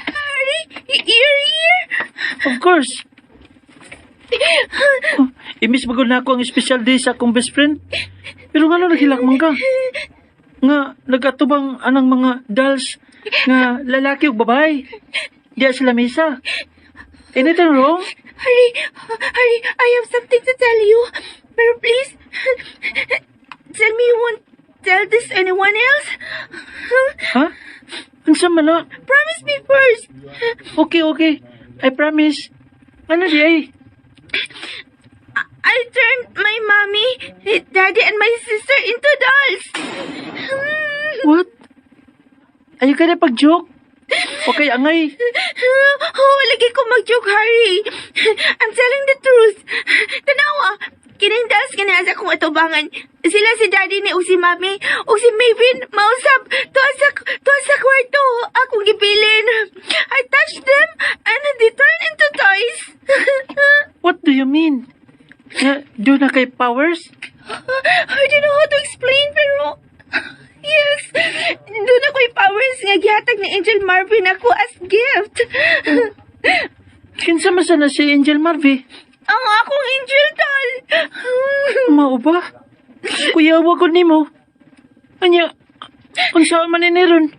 Harry, you're here? Of course. Oh, i-miss magod na ako ang special day sa akong best friend. Pero ngano naghilak man ka? Nga nagatubang anang mga dolls nga lalaki ug babae. Diya sila misa. Anything wrong? Harry, Harry, I have something to tell you. Pero please, tell me you won't tell this anyone else. Ha? Unsa man na? Promise me first. Okay, okay. I promise. Ano di ay? I turned my mommy, daddy, and my sister into dolls. What? Ayaw ka na pag-joke? Okay, angay. Oh, lagi ko mag-joke, Harry. I'm telling the truth. Tanawa, kining dolls nga naa sa akong atubangan. Sila si daddy ni ug si mommy ug si Maven mausab tuwa sa kwarto akong gibilin. I touched them and they turned into toys. What do you mean? Nga, duna kay powers? I don't know how to explain pero yes, duna ko'y powers nga gihatag ni Angel Marvin ako as gift. Kinsa man sana si Angel Marvy? Ang akong angel doll. Mao ba? Kuya, wag ko nimo. Anya, unsaon man ini ron?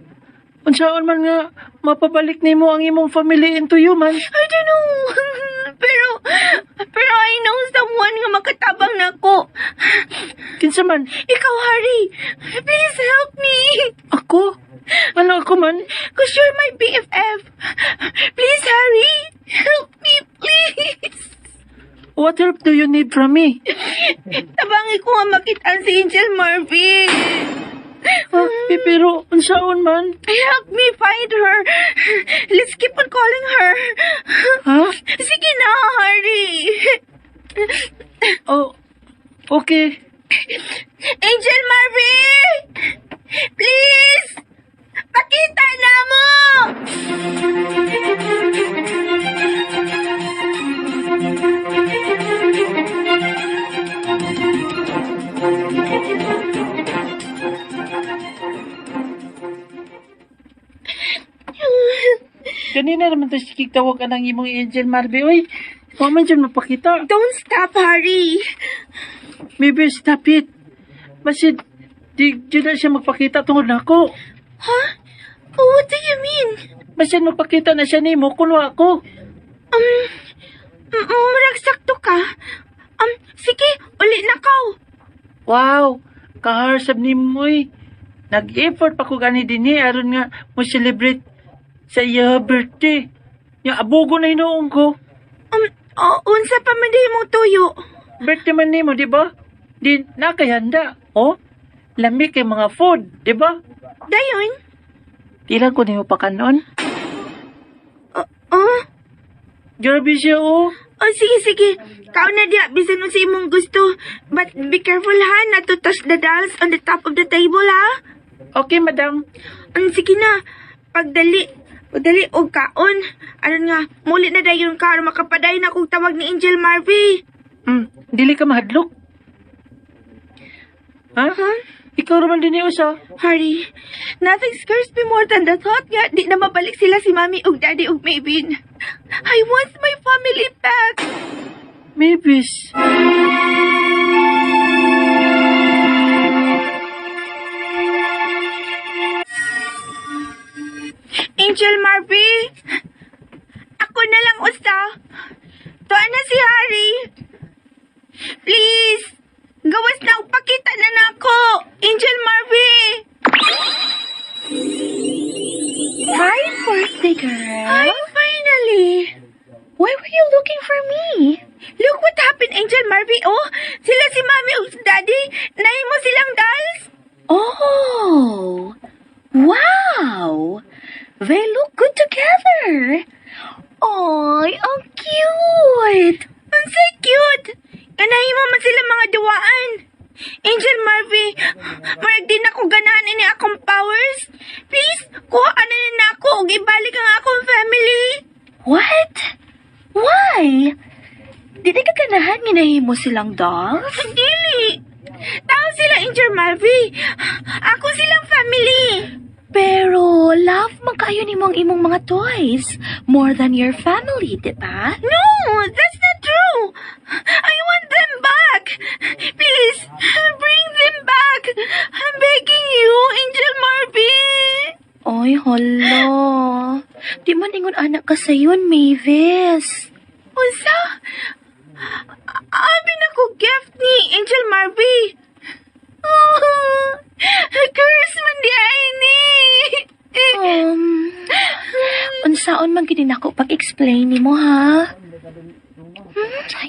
Unsaon man nga mapabalik nimo ang imong family into human? I don't know. Pero I know someone nga makatabang nako. Kinsa man? Ikaw, Harry. Please help me. Ako? Ano ako man? 'Cause you're my BFF. Please, Harry. Help me, please. What help do you need from me? Tabangi ko nga makita si Angel Marvin. Ah, pero unsaon man? Help me find her. Let's keep on calling her. Ha? Sige na, Harry. Oh, okay. Angel Marvin! Please! Pakita na mo! Kanina naman to sige tawag ka ng imong Angel Marvy. Oy, wa man dyan mapakita. Don't stop, Harry. Maybe stop it. Basid, di na siya magpakita tungod nako. Huh? What do you mean? Basid magpakita na siya nimo kun wa ako. Murag sakto ka. Sige, uli na kaw. Wow, kaharsab ni mo eh. Nag-effort pa ko gani dinhi aron nga mo celebrate sa iya birthday. Ya abugo na hinuon ko. Oh, unsa pa man di mong tuyo? Birthday man nimo, di ba? Di nakayanda. Oh, lami kay mga food, di ba? Dayon? Pila ko nimo pakanon? Oh, Grabe siya oh. oh, sige, sige. Kaon na diya, bisan mo sa imong gusto. But be careful ha, not to touch the dolls on the top of the table ha. Okay, madam. Sige na, pagdali, pagdali og kaon. Aron nga, muli na dayon ka, aron makapadayon akong tawag ni Angel Marvy. Dili ka mahadlok. Ha? Huh? Ikaw raman din usa. Harry, nothing scares me more than the thought nga di na mabalik sila si Mami ug Daddy ug Maven. I want my family back. Mavis. Angel Marvy, ako na lang usa. me. Look what happened, Angel Marvy. Oh, sila si Mommy ug si Daddy. Nahimo silang dolls. Oh, wow! They look good together. Ay, ang cute! Unsay cute. Kanahimo man sila mga duwaan. Angel Marvy, murag di na ko ganahan ini akong powers. Please, kuha na na ako ug ibalik ang akong family. What? Why? Dili ka ganahan nga nahimo silang dolls? Dili. Tao sila, Angel Marvy. Ako silang family. Pero love man kayo nimo ang imong mga toys more than your family, di ba? No, that's not true. I want them back. Please, bring them back. I'm begging you, Angel Marvy. Oy, hala. Di man ingon anak ka sayon, Mavis. Unsa? Abi na ko gift ni Angel Marvy. Oh, curse man diay ni. Unsaon man gid nako pag-explain nimo ha?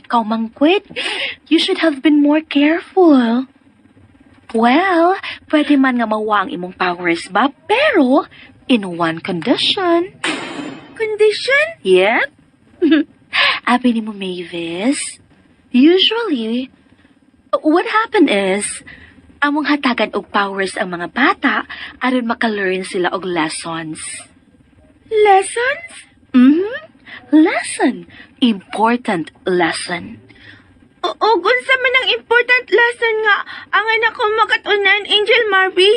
Ikaw mangkwit. You should have been more careful. Well, pwede man nga mawa ang imong powers ba? Pero, in one condition. Condition? Yep. Abi nimo, Mavis, usually, what happened is, among hatagan og powers ang mga bata aron maka-learn sila og lessons. Lessons? Lesson. Important lesson. O unsa man ang important lesson nga ang anak ko makatunan, Angel Marvy?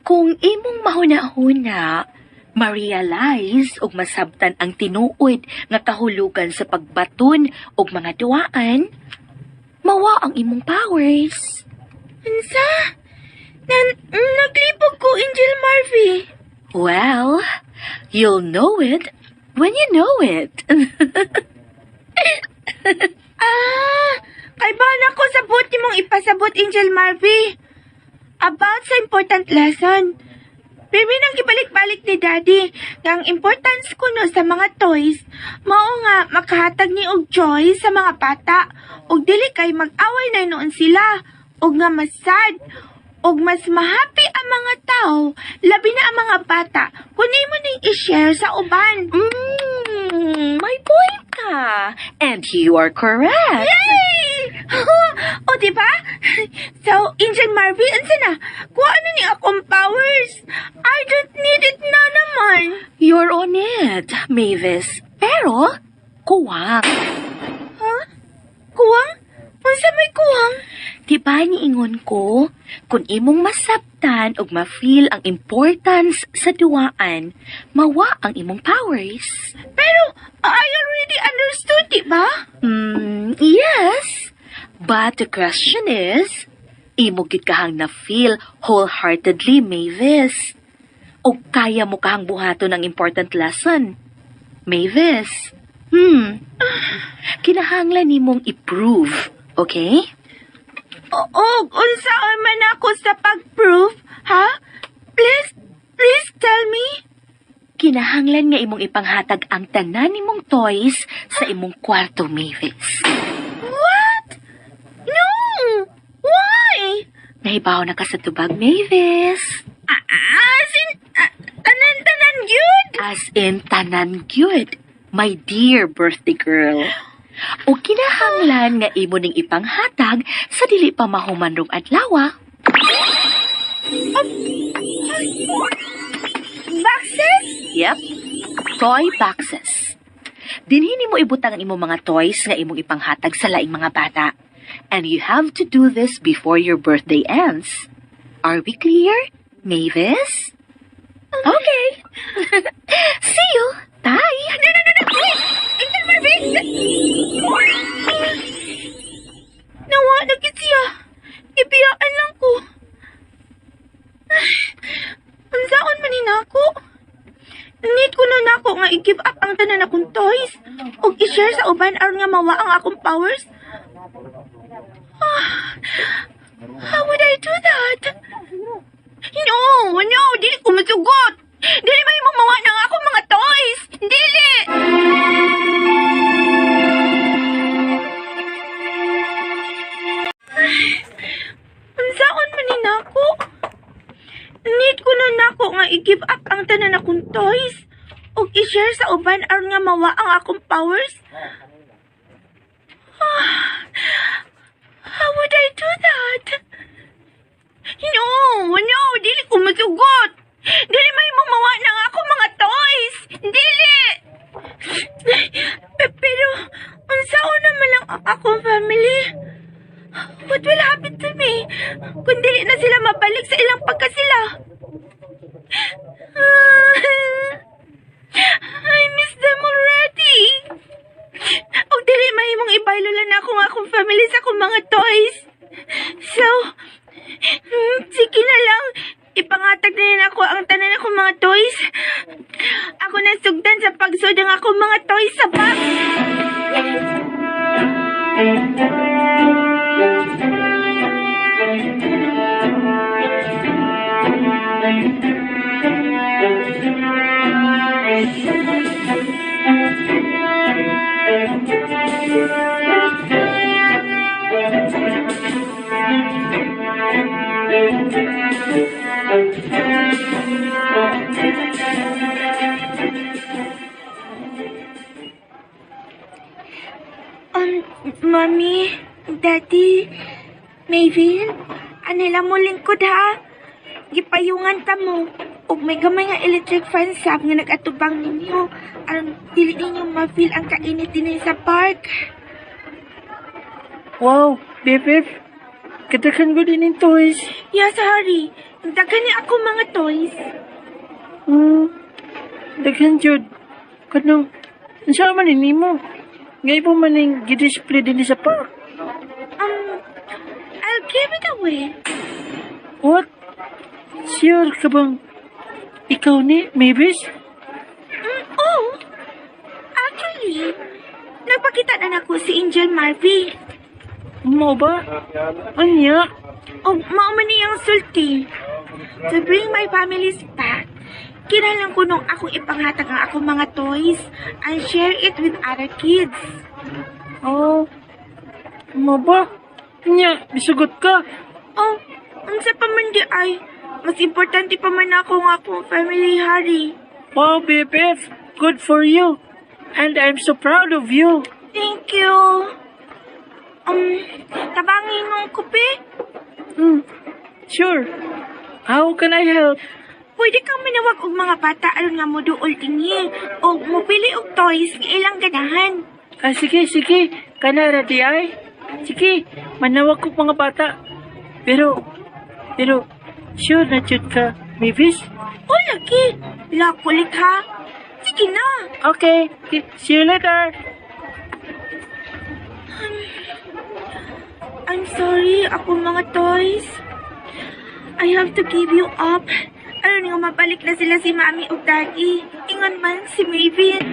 Kung imong mahuna-huna, ma-realize ug masabtan ang tinuod nga kahulugan sa pagbaton og mga duwaan, mawa ang imong powers. Unsa? Naglibog ko, Angel Marvy. Well, you'll know it when you know it. Ah, kay ba na ko sabot nimong ipasabot, Angel Marvy? About sa important lesson. Pirmi nang gibalik-balik ni Daddy nga ang importance kuno sa mga toys, mao nga makahatag ni og joy sa mga bata ug dili kay mag-away na noon sila ug nga mas sad ug mas mahappy ang mga tao, labi na ang mga bata, kung imo ning i-share sa uban. May point ka. And you are correct. Yay! O, di ba? So, Angel Marvy, unsa na? Kuha na ni akong powers. I don't need it na naman. You're on it, Mavis. Pero, kuwang. Huh? Kuwang? Unsa may kuwang? Di ba niingon ko, kung imong masabtan ug ma-feel ang importance sa duwaan, mawa ang imong powers. Pero, I already understood, di ba? Yes. But the question is, imo gid kahang na-feel wholeheartedly, Mavis? O kaya mo kahang buhaton ang important lesson? Mavis, kinahanglan nimong i-prove, okay? Oo, unsa man ako sa pag-prove, ha? Please, please tell me. Kinahanglan nga imong ipanghatag ang tanan nimong toys sa imong kwarto, Mavis. What? No! Why? Nahibaw na ka sa tubag, Mavis. Ah, as in, ah, tanan-tanan yun? As in, tanan gyud, my dear birthday girl. O kinahanglan nga imo ning ipanghatag sa dili pa mahuman rong adlaw. Boxes? Yep. Toy boxes. Dinhi nimo ibutang ang imong mga toys nga imong ipanghatag sa laing mga bata. And you have to do this before your birthday ends. Are we clear, Mavis? Okay. See you. Bye. No. Wait! Angel Marvin! Nawa na gid siya. Gibiyaan lang ko. Ay, unsaon man ni nako? Need ko na nako nga i-give up ang tanan akong toys ug i-share sa uban aron nga mawa ang akong powers. Ah, how would I do that? No, dili ko masugot. Dili ba imong mawa ng akong mga toys? Dili! Ay, unsaon man ni nako? Need ko na nako nga i-give up ang tanan akong toys ug i-share sa uban aron nga mawa ang akong powers. Ah, how would I do that? No, no, dili ko masugot. Dili mahimong mawa ng akong mga toys. Dili. Pero unsaon naman lang ang akong family? What will happen to me kung dili na sila mabalik sa ilang pagkasila? I miss them already. Og dili mahimong ibaylo lang nako ang akong family sa akong mga toys. So, sige na lang. Ipangatag na rin ako ang tanan akong mga toys. Ako na sugdan sa pagsud ang akong mga toys sa box. Mommy, Daddy, Maven, anila mo lingkod ha. Gipayungan ta mo. Ug may gamay nga electric fan sab nga nag-atubang ninyo. Aron dili ninyo ma-feel ang kainit dinhi sa park. Wow, BFF. Kadaghan ko din yung toys. Yes, Harry. Daghan ni ako mga toys. Daghan jud. Kanang, unsa man ni nimo? Ngay po man ning gi-display din sa park. I'll give it away. What? Sure ka bang ikaw ni Mavis? Oh, actually, nagpakita na nako si Angel Marvy. Mao ba? Anya? O mao man niyang sulti. To bring my families back, kinahanglan ko nung akong ipanghatag ang akong mga toys and share it with other kids. Oh, mao ba? Anya, bisugot ka. Oh, unsa pa man di ay, mas importante pa man ako nga akong family, Harry. Wow, BFF. Good for you. And I'm so proud of you. Thank you. Tabangin mong kupi. Sure. How can I help? Pwede kang manawag og mga bata aron nga moduol dinhi og mopili og toys nga ilang ganahan. Ah, sige, sige. Kana ra di ay. Sige, manawag ko mga bata. Pero, sure na jud ka, Mavis? Oh, lagi. Lakulit ha. Sige na. Okay, see you later. I'm sorry, ako mga toys. I have to give you up. Aron nga mabalik na sila si Mami ug Daddy. Ingon man si Maven.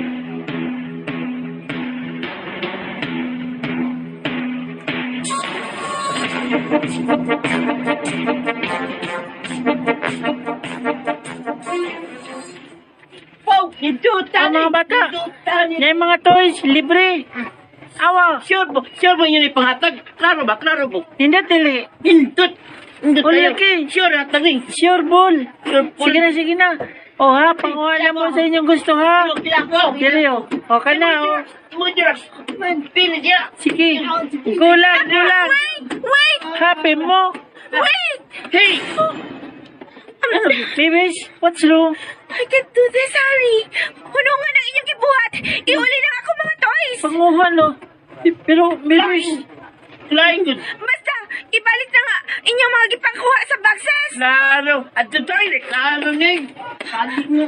Wow, hindutan. Ang mga bata, na yung mga toys, libre. Awa. Sure ba yun ipanghatag? Klaro ba? Klaro ba? Hindi, dili. Hindot. Hindot Uli, tayo. okay. Sure, hatag rin. Sure, ball. Sure, ball. Sige na, sige na. O ha, panguha na mo sa inyong gusto ha. Dili o. O ka na o. Sige. Gulang, gulang. Wait! Wait! Happy mo. Wait! Hey! Babies, what's wrong? I can't do this, Harry. Hunungan ang inyong gibuhat. Iuli lang ako mga toys. Panguha no. Pero, babies, Flying good. Basta, ibalik na nga inyong mga gipangkuha sa boxes. Klaro. At the toilet. Klaro ning.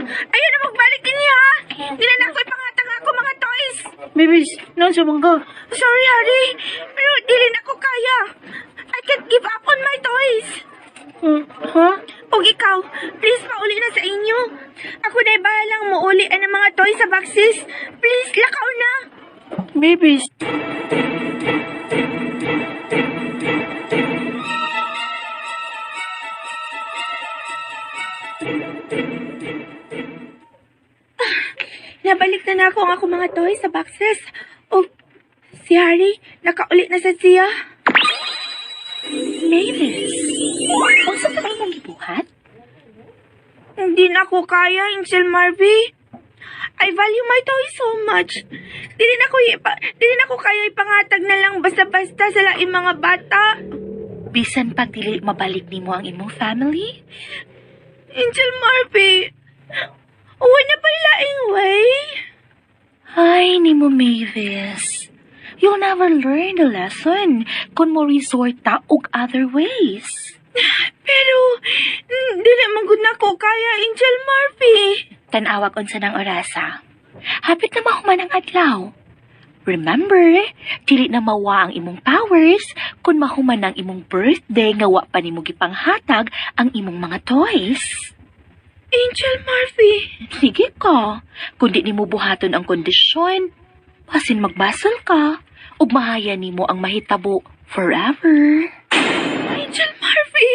Ayun na magbalik din niya, ha. Hindi na ako ipanghatag ako mga toys. babies, noon sa bangko. Sorry, Harry. Pero dili na ko kaya. I can't give up on my toys. Ha? Og ikaw, please pauli na sa inyo. Ako na bahalang muuli ang mga toys sa boxes. Please, lakaw na. Babies. na nako ang akong mga toys sa boxes. O, si Harry, nakauli na sa siya. Mavis, unsa pa imong gibuhat? Hindi na ko kaya, Angel Marvy. I value my toys so much. Dili na ko kaya ipangatag na lang basta-basta sa laing mga bata. Bisan pag dili mabalik nimo ang imong family? Angel Marvy, wala pa laing way. Ay, nimo Mavis. You'll never learn the lesson kung mo resort ta og other ways. Pero, dili man gud nako kaya, Angel Murphy. Tan-awag unsa ng orasa. Hapit na mahuman ang adlaw. Remember, dili na mawa ang imong powers kung mahuman ang imong birthday nga wa pa nimo gipanghatag ang imong mga toys. Angel Murphy. Sige ka. Kung di nimo buhaton ang kondisyon, basin magbasol ka ug mahaya nimo ang mahitabo forever. Angel Murphy.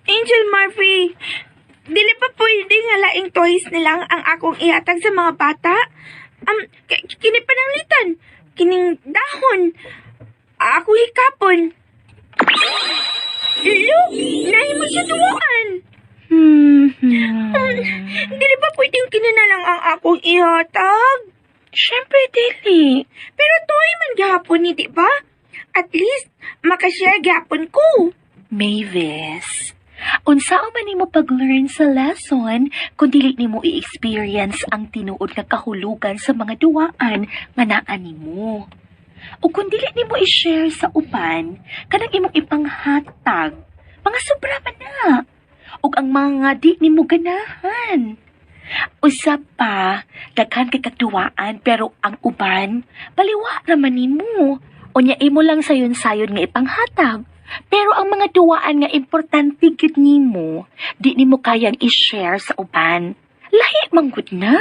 Angel Murphy, dili pa pwede nga laing toys nilang ang akong ihatag sa mga bata? Kini pananglitan, kining dahon, ako hikapon. Look, nahimo siya duwaan. Dili ba pwedeng kini na lang ang akong ihatag? Siyempre, dili. Pero toy man gihapon ni, di ba? At least, makashare gihapon ko. Mavis, unsaon man nimo pag-learn sa lesson kung dili nimo i-experience ang tinuod nga kahulugan sa mga duwaan nga naa nimo? O kung dili nimo i-share sa uban, kanang imong ipanghatag, mga sobra man na. Ug ang mga di nimo ganahan. Usa pa, daghan kay kagduwaan pero ang uban, baliwa raman nimo. Unya imo lang sayon-sayon nga ipanghatag. Pero ang mga duwaan nga importante gyud nimo, di nimo kayang i-share sa uban. Lahi man gud na.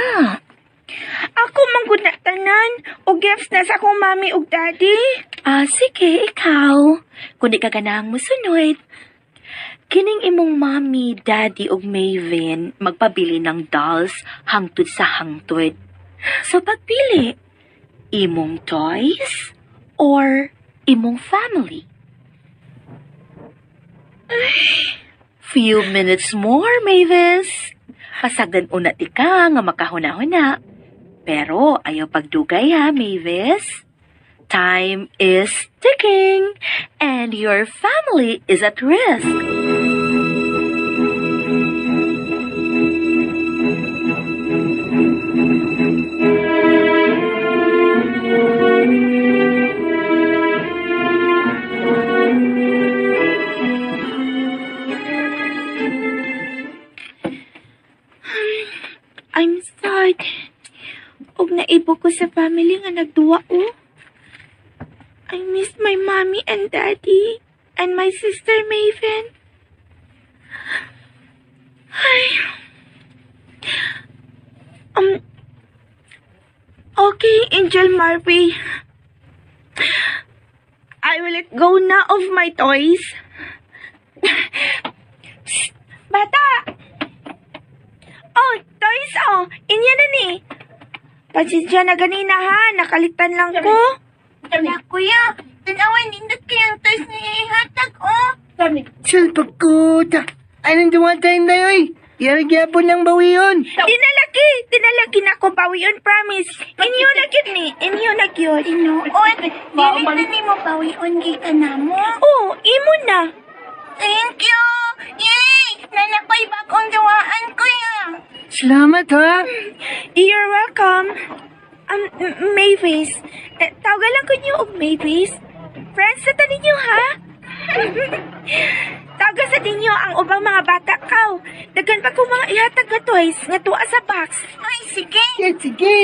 Ako man gud na tanan o gifts na sa akong mami ug daddy. Ah, sige, ikaw. Kung di ka ganahang musunod. Kining imong mommy, daddy ug Maven magpabili ng dolls hangtod sa hangtod. So pagpili, imong toys or imong family? Few minutes more, Mavis. Pasagdan una ti ka nga makahuna-huna. Pero ayaw pagdugay ha, Mavis. Time is ticking and your family is at risk. I'm sad. Ug naibo ko sa family nga nagduwa o. I miss my mommy and daddy and my sister Maven. Ay. Okay, Angel Marvy. I will let go na of my toys. Psst, bata! Oh, toys oh. Inya na ni. Pasensya na ganina ha. Nakalitan lang ko. Wala, kuya. Tanawan, nindot kayang toys ni ihatag, oh. Salpagkuta! Anong duwatayin na yoy? Yari gyapon ng bawiyon. Dinalaki! Dinalaki na ko bawion, promise. Inyo na gyud ni. Inyo na gyud. Tinuod, dili na nimo bawion gikan namo. Oh, imo na. Thank you! Yay! Nanakoy bagong duwaan, kuya. Salamat ha. You're welcome. Mavis. Eh, tawagan lang ko niyo og Mavis. Friends sa tanin niyo, ha? Tawagan sa ninyo ang ubang mga bata kaw. Daghan pa ko mga ihatag nga toys nga tuwa sa box. Ay, sige. Eh, sige.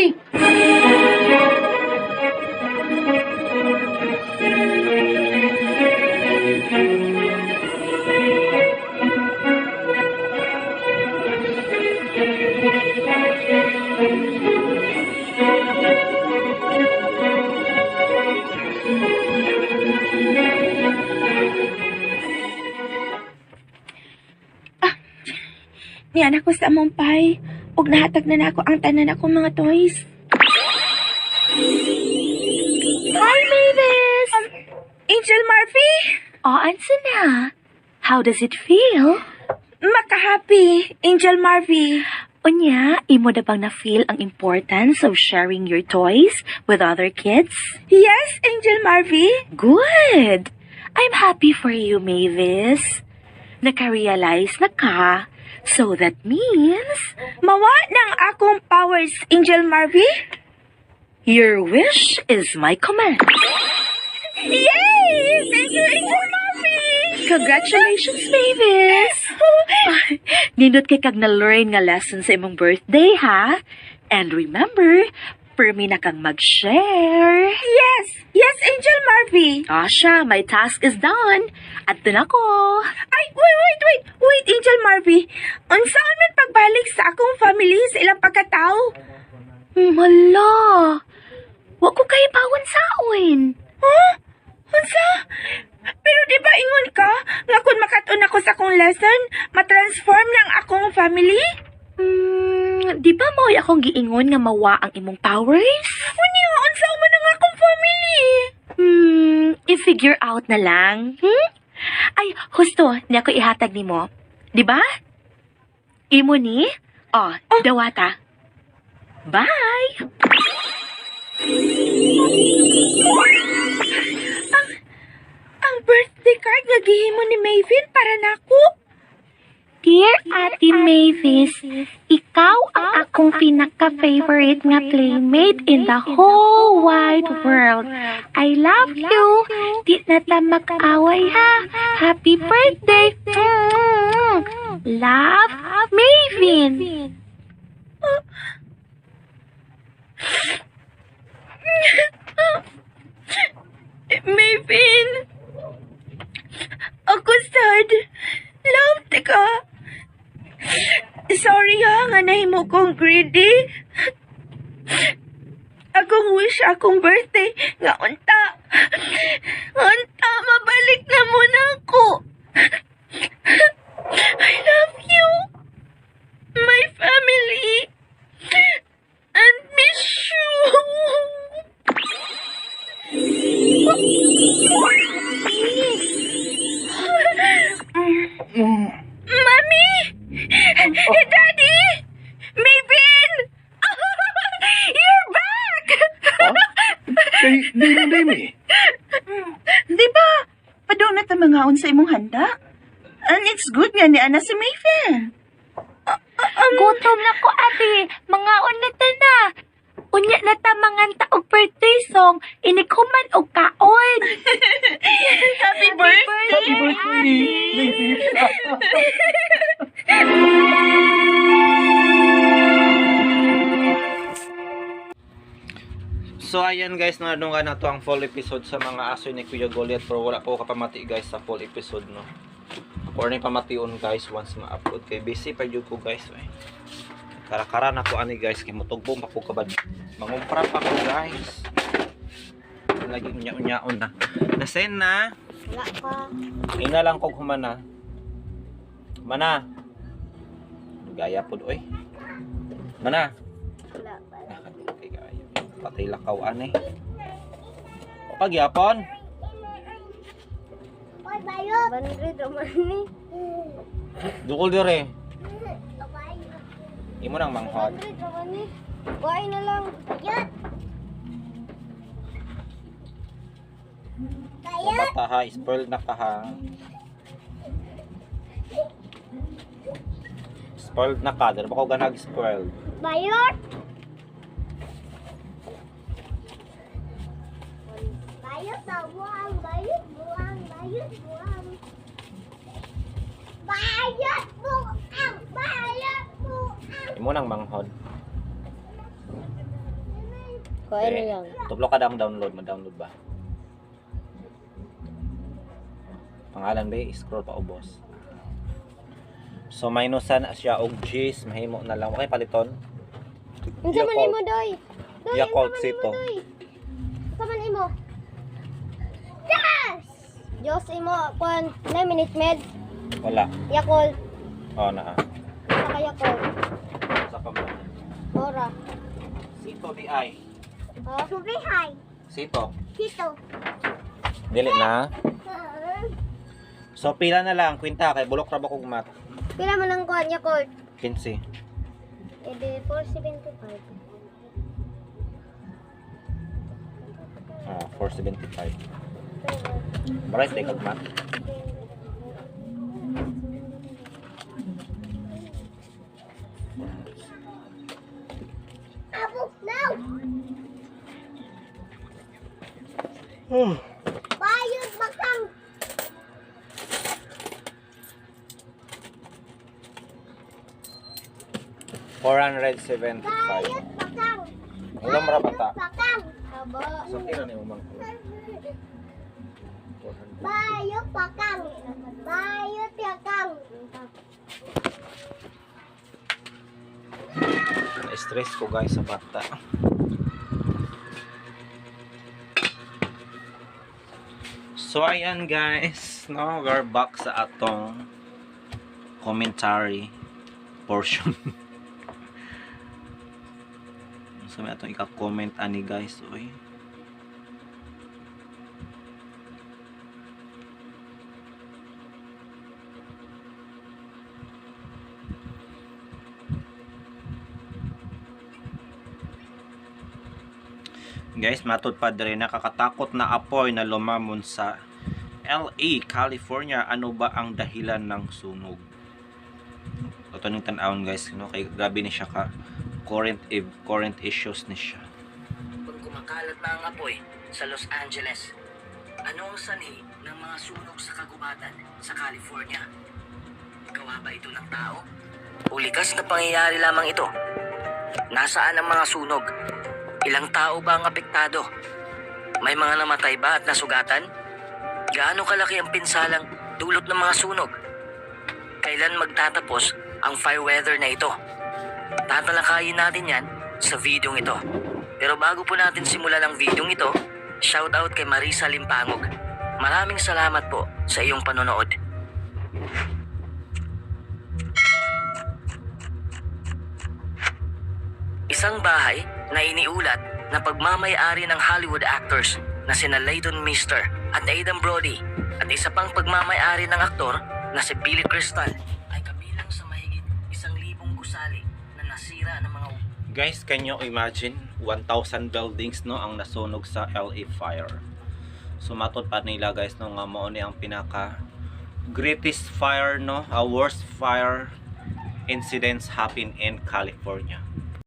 Niyan ako sa among pay. Ug nahatag na nako ang tanan akong mga toys. Hi, Mavis! Angel Murphy, Oh, ansa na? How does it feel? makahappy, Angel Murphy. Unya, imo na bang na-feel ang importance of sharing your toys with other kids? Yes, Angel Murphy. Good! I'm happy for you, Mavis. Naka-realize na ka. So that means Mawa ng akong powers, Angel Murphy. your wish is my command. Yay! Thank you, Angel Murphy! Congratulations, Mavis! Nindot kay kag na-learn nga lesson sa imong birthday, ha? And remember, permi na kang mag-share. Yes! Yes, Angel Murphy! Asha, my task is done. Adto na ko. Ay, wait, wait, wait! Wait, Angel Murphy! Unsaon man pagbalik sa akong family sa ilang pagkatao? Hala. Wa ko kay bawon saon. Huh? Unsa? Pero di ba ingon ka nga kung makatun ako sa akong lesson, matransform ng akong family? Di ba mo'y akong giingon nga mawa ang imong powers? Unya, unsa man ang akong family? I-figure out na lang. Hmm? Ay, husto, niya ko ihatag nimo. Di ba? Imo ni? Oh, dawata. Bye! Ang birthday card nga gihimo ni Maven para nako. Dear Ate Mavis, ikaw ang akong pinaka-favorite nga playmate in the whole wide world. I love you. Di na ta mag-away ha. Happy birthday. Love, Mavin. Maven! Ako sad. Love ka. Sorry ha, nga nahimo kong greedy. Akong wish akong birthday nga unta. Unta, mabalik na muna ako. I love you. My family. And miss you. Mommy! Daddy! Maven! You're back! Kay di man day mi. Di ba? Padunat ang mga sa imong handa. And it's good nga ni Ana si Maven. Gutom na ko, ate. Mangaon na ta na. Unya na ta manganta og birthday song. Inikhuman og kaon. Happy birthday! Happy birthday, Mavis. So ayan guys, nadunggan na to ang full episode sa mga aso ni Kuya Goliath, pero wala po ko kapamati guys sa full episode, no. Ako rin pamation guys once ma-upload kay busy pa jud ko guys eh. Karakara na ko ani guys kay mutugbo pa ko kabad. Mangumpra pa ko guys. Lagi unya-unyaon na. Nasend na. Wala pa. Ina lang kog humana. Mana. Gaya pod oy. Mana. Wala pa. Kay gaya. Patay lakaw ani. O pagyapon. Oy, bayot! 100 naman ni. Dukol dire. Imo nang manghod. 100 naman ni. Buhay na lang. Bayot! O bata ha, spoiled na ka ha. Spoiled na ka, dili ba ko ganag spoiled? Bayot! Bayot na buang, bayot buang, bayot buang. Bayot buang, bayot buang. Imo nang manghod. Kuha Okay. Tublo ka dang download, ma-download ba? Pangalan ba, scroll pa ubos. So minusan na siya og G's, mahimo na lang. Okay paliton. Unsa man imo doy? Doy, Yakult unsa man imo, Sito. Doy? Unsa man imo? Yes! Diyos imo kuan na minute med. Wala. Yakult. Oh, naa. Sa Yakult. Sa ka mo. Ora. Sito di ay. Ha? Subihay. Sito. Sito. Dili na. So pila na lang kwenta kay bulok ra ba kog mat? Pila man ang kuan Yakult? 15. E di 475. Ah, 475. Bright day kag mat. Abo, no! Bayot bakang! 475. Bayot bakang! Alam ra bata. Bakang! Abo. So pila ni umang? Bayot bakang! Bayot bakang! Na-stress ko guys sa bata. So ayan guys, no, we're back sa atong commentary portion. So may atong ika-comment ani guys, oy. Guys, matud pa diri, nakakatakot na apoy na lumamon sa LA, California. Ano ba ang dahilan ng sunog? Ito ning tan-awon guys, no? Kay grabe ni siya ka current issues ni siya. Pag kumakalat na ang apoy sa Los Angeles, ano ang sanhi ng mga sunog sa kagubatan sa California? Gawa ba ito ng tao? O likas na pangyayari lamang ito? Nasaan ang mga sunog? Ilang tao ba ang apektado? May mga namatay ba at nasugatan? Gaano kalaki ang pinsalang dulot ng mga sunog? Kailan magtatapos ang fire weather na ito? Tatalakayin natin yan sa videong ito. Pero bago po natin simulan ang videong ito, shoutout kay Marisa Limpangog. Maraming salamat po sa iyong panonood. Isang bahay na iniulat na pagmamayari ng Hollywood actors na sina Leighton Meester at Adam Brody at isa pang pagmamayari ng aktor na si Billy Crystal ay kabilang sa mahigit 1,000 gusali na nasira ng mga Guys, can you imagine 1,000 buildings no ang nasunog sa LA fire? So matud pa nila guys no nga mao ni ang pinaka greatest fire no, a worst fire incidents happen in California.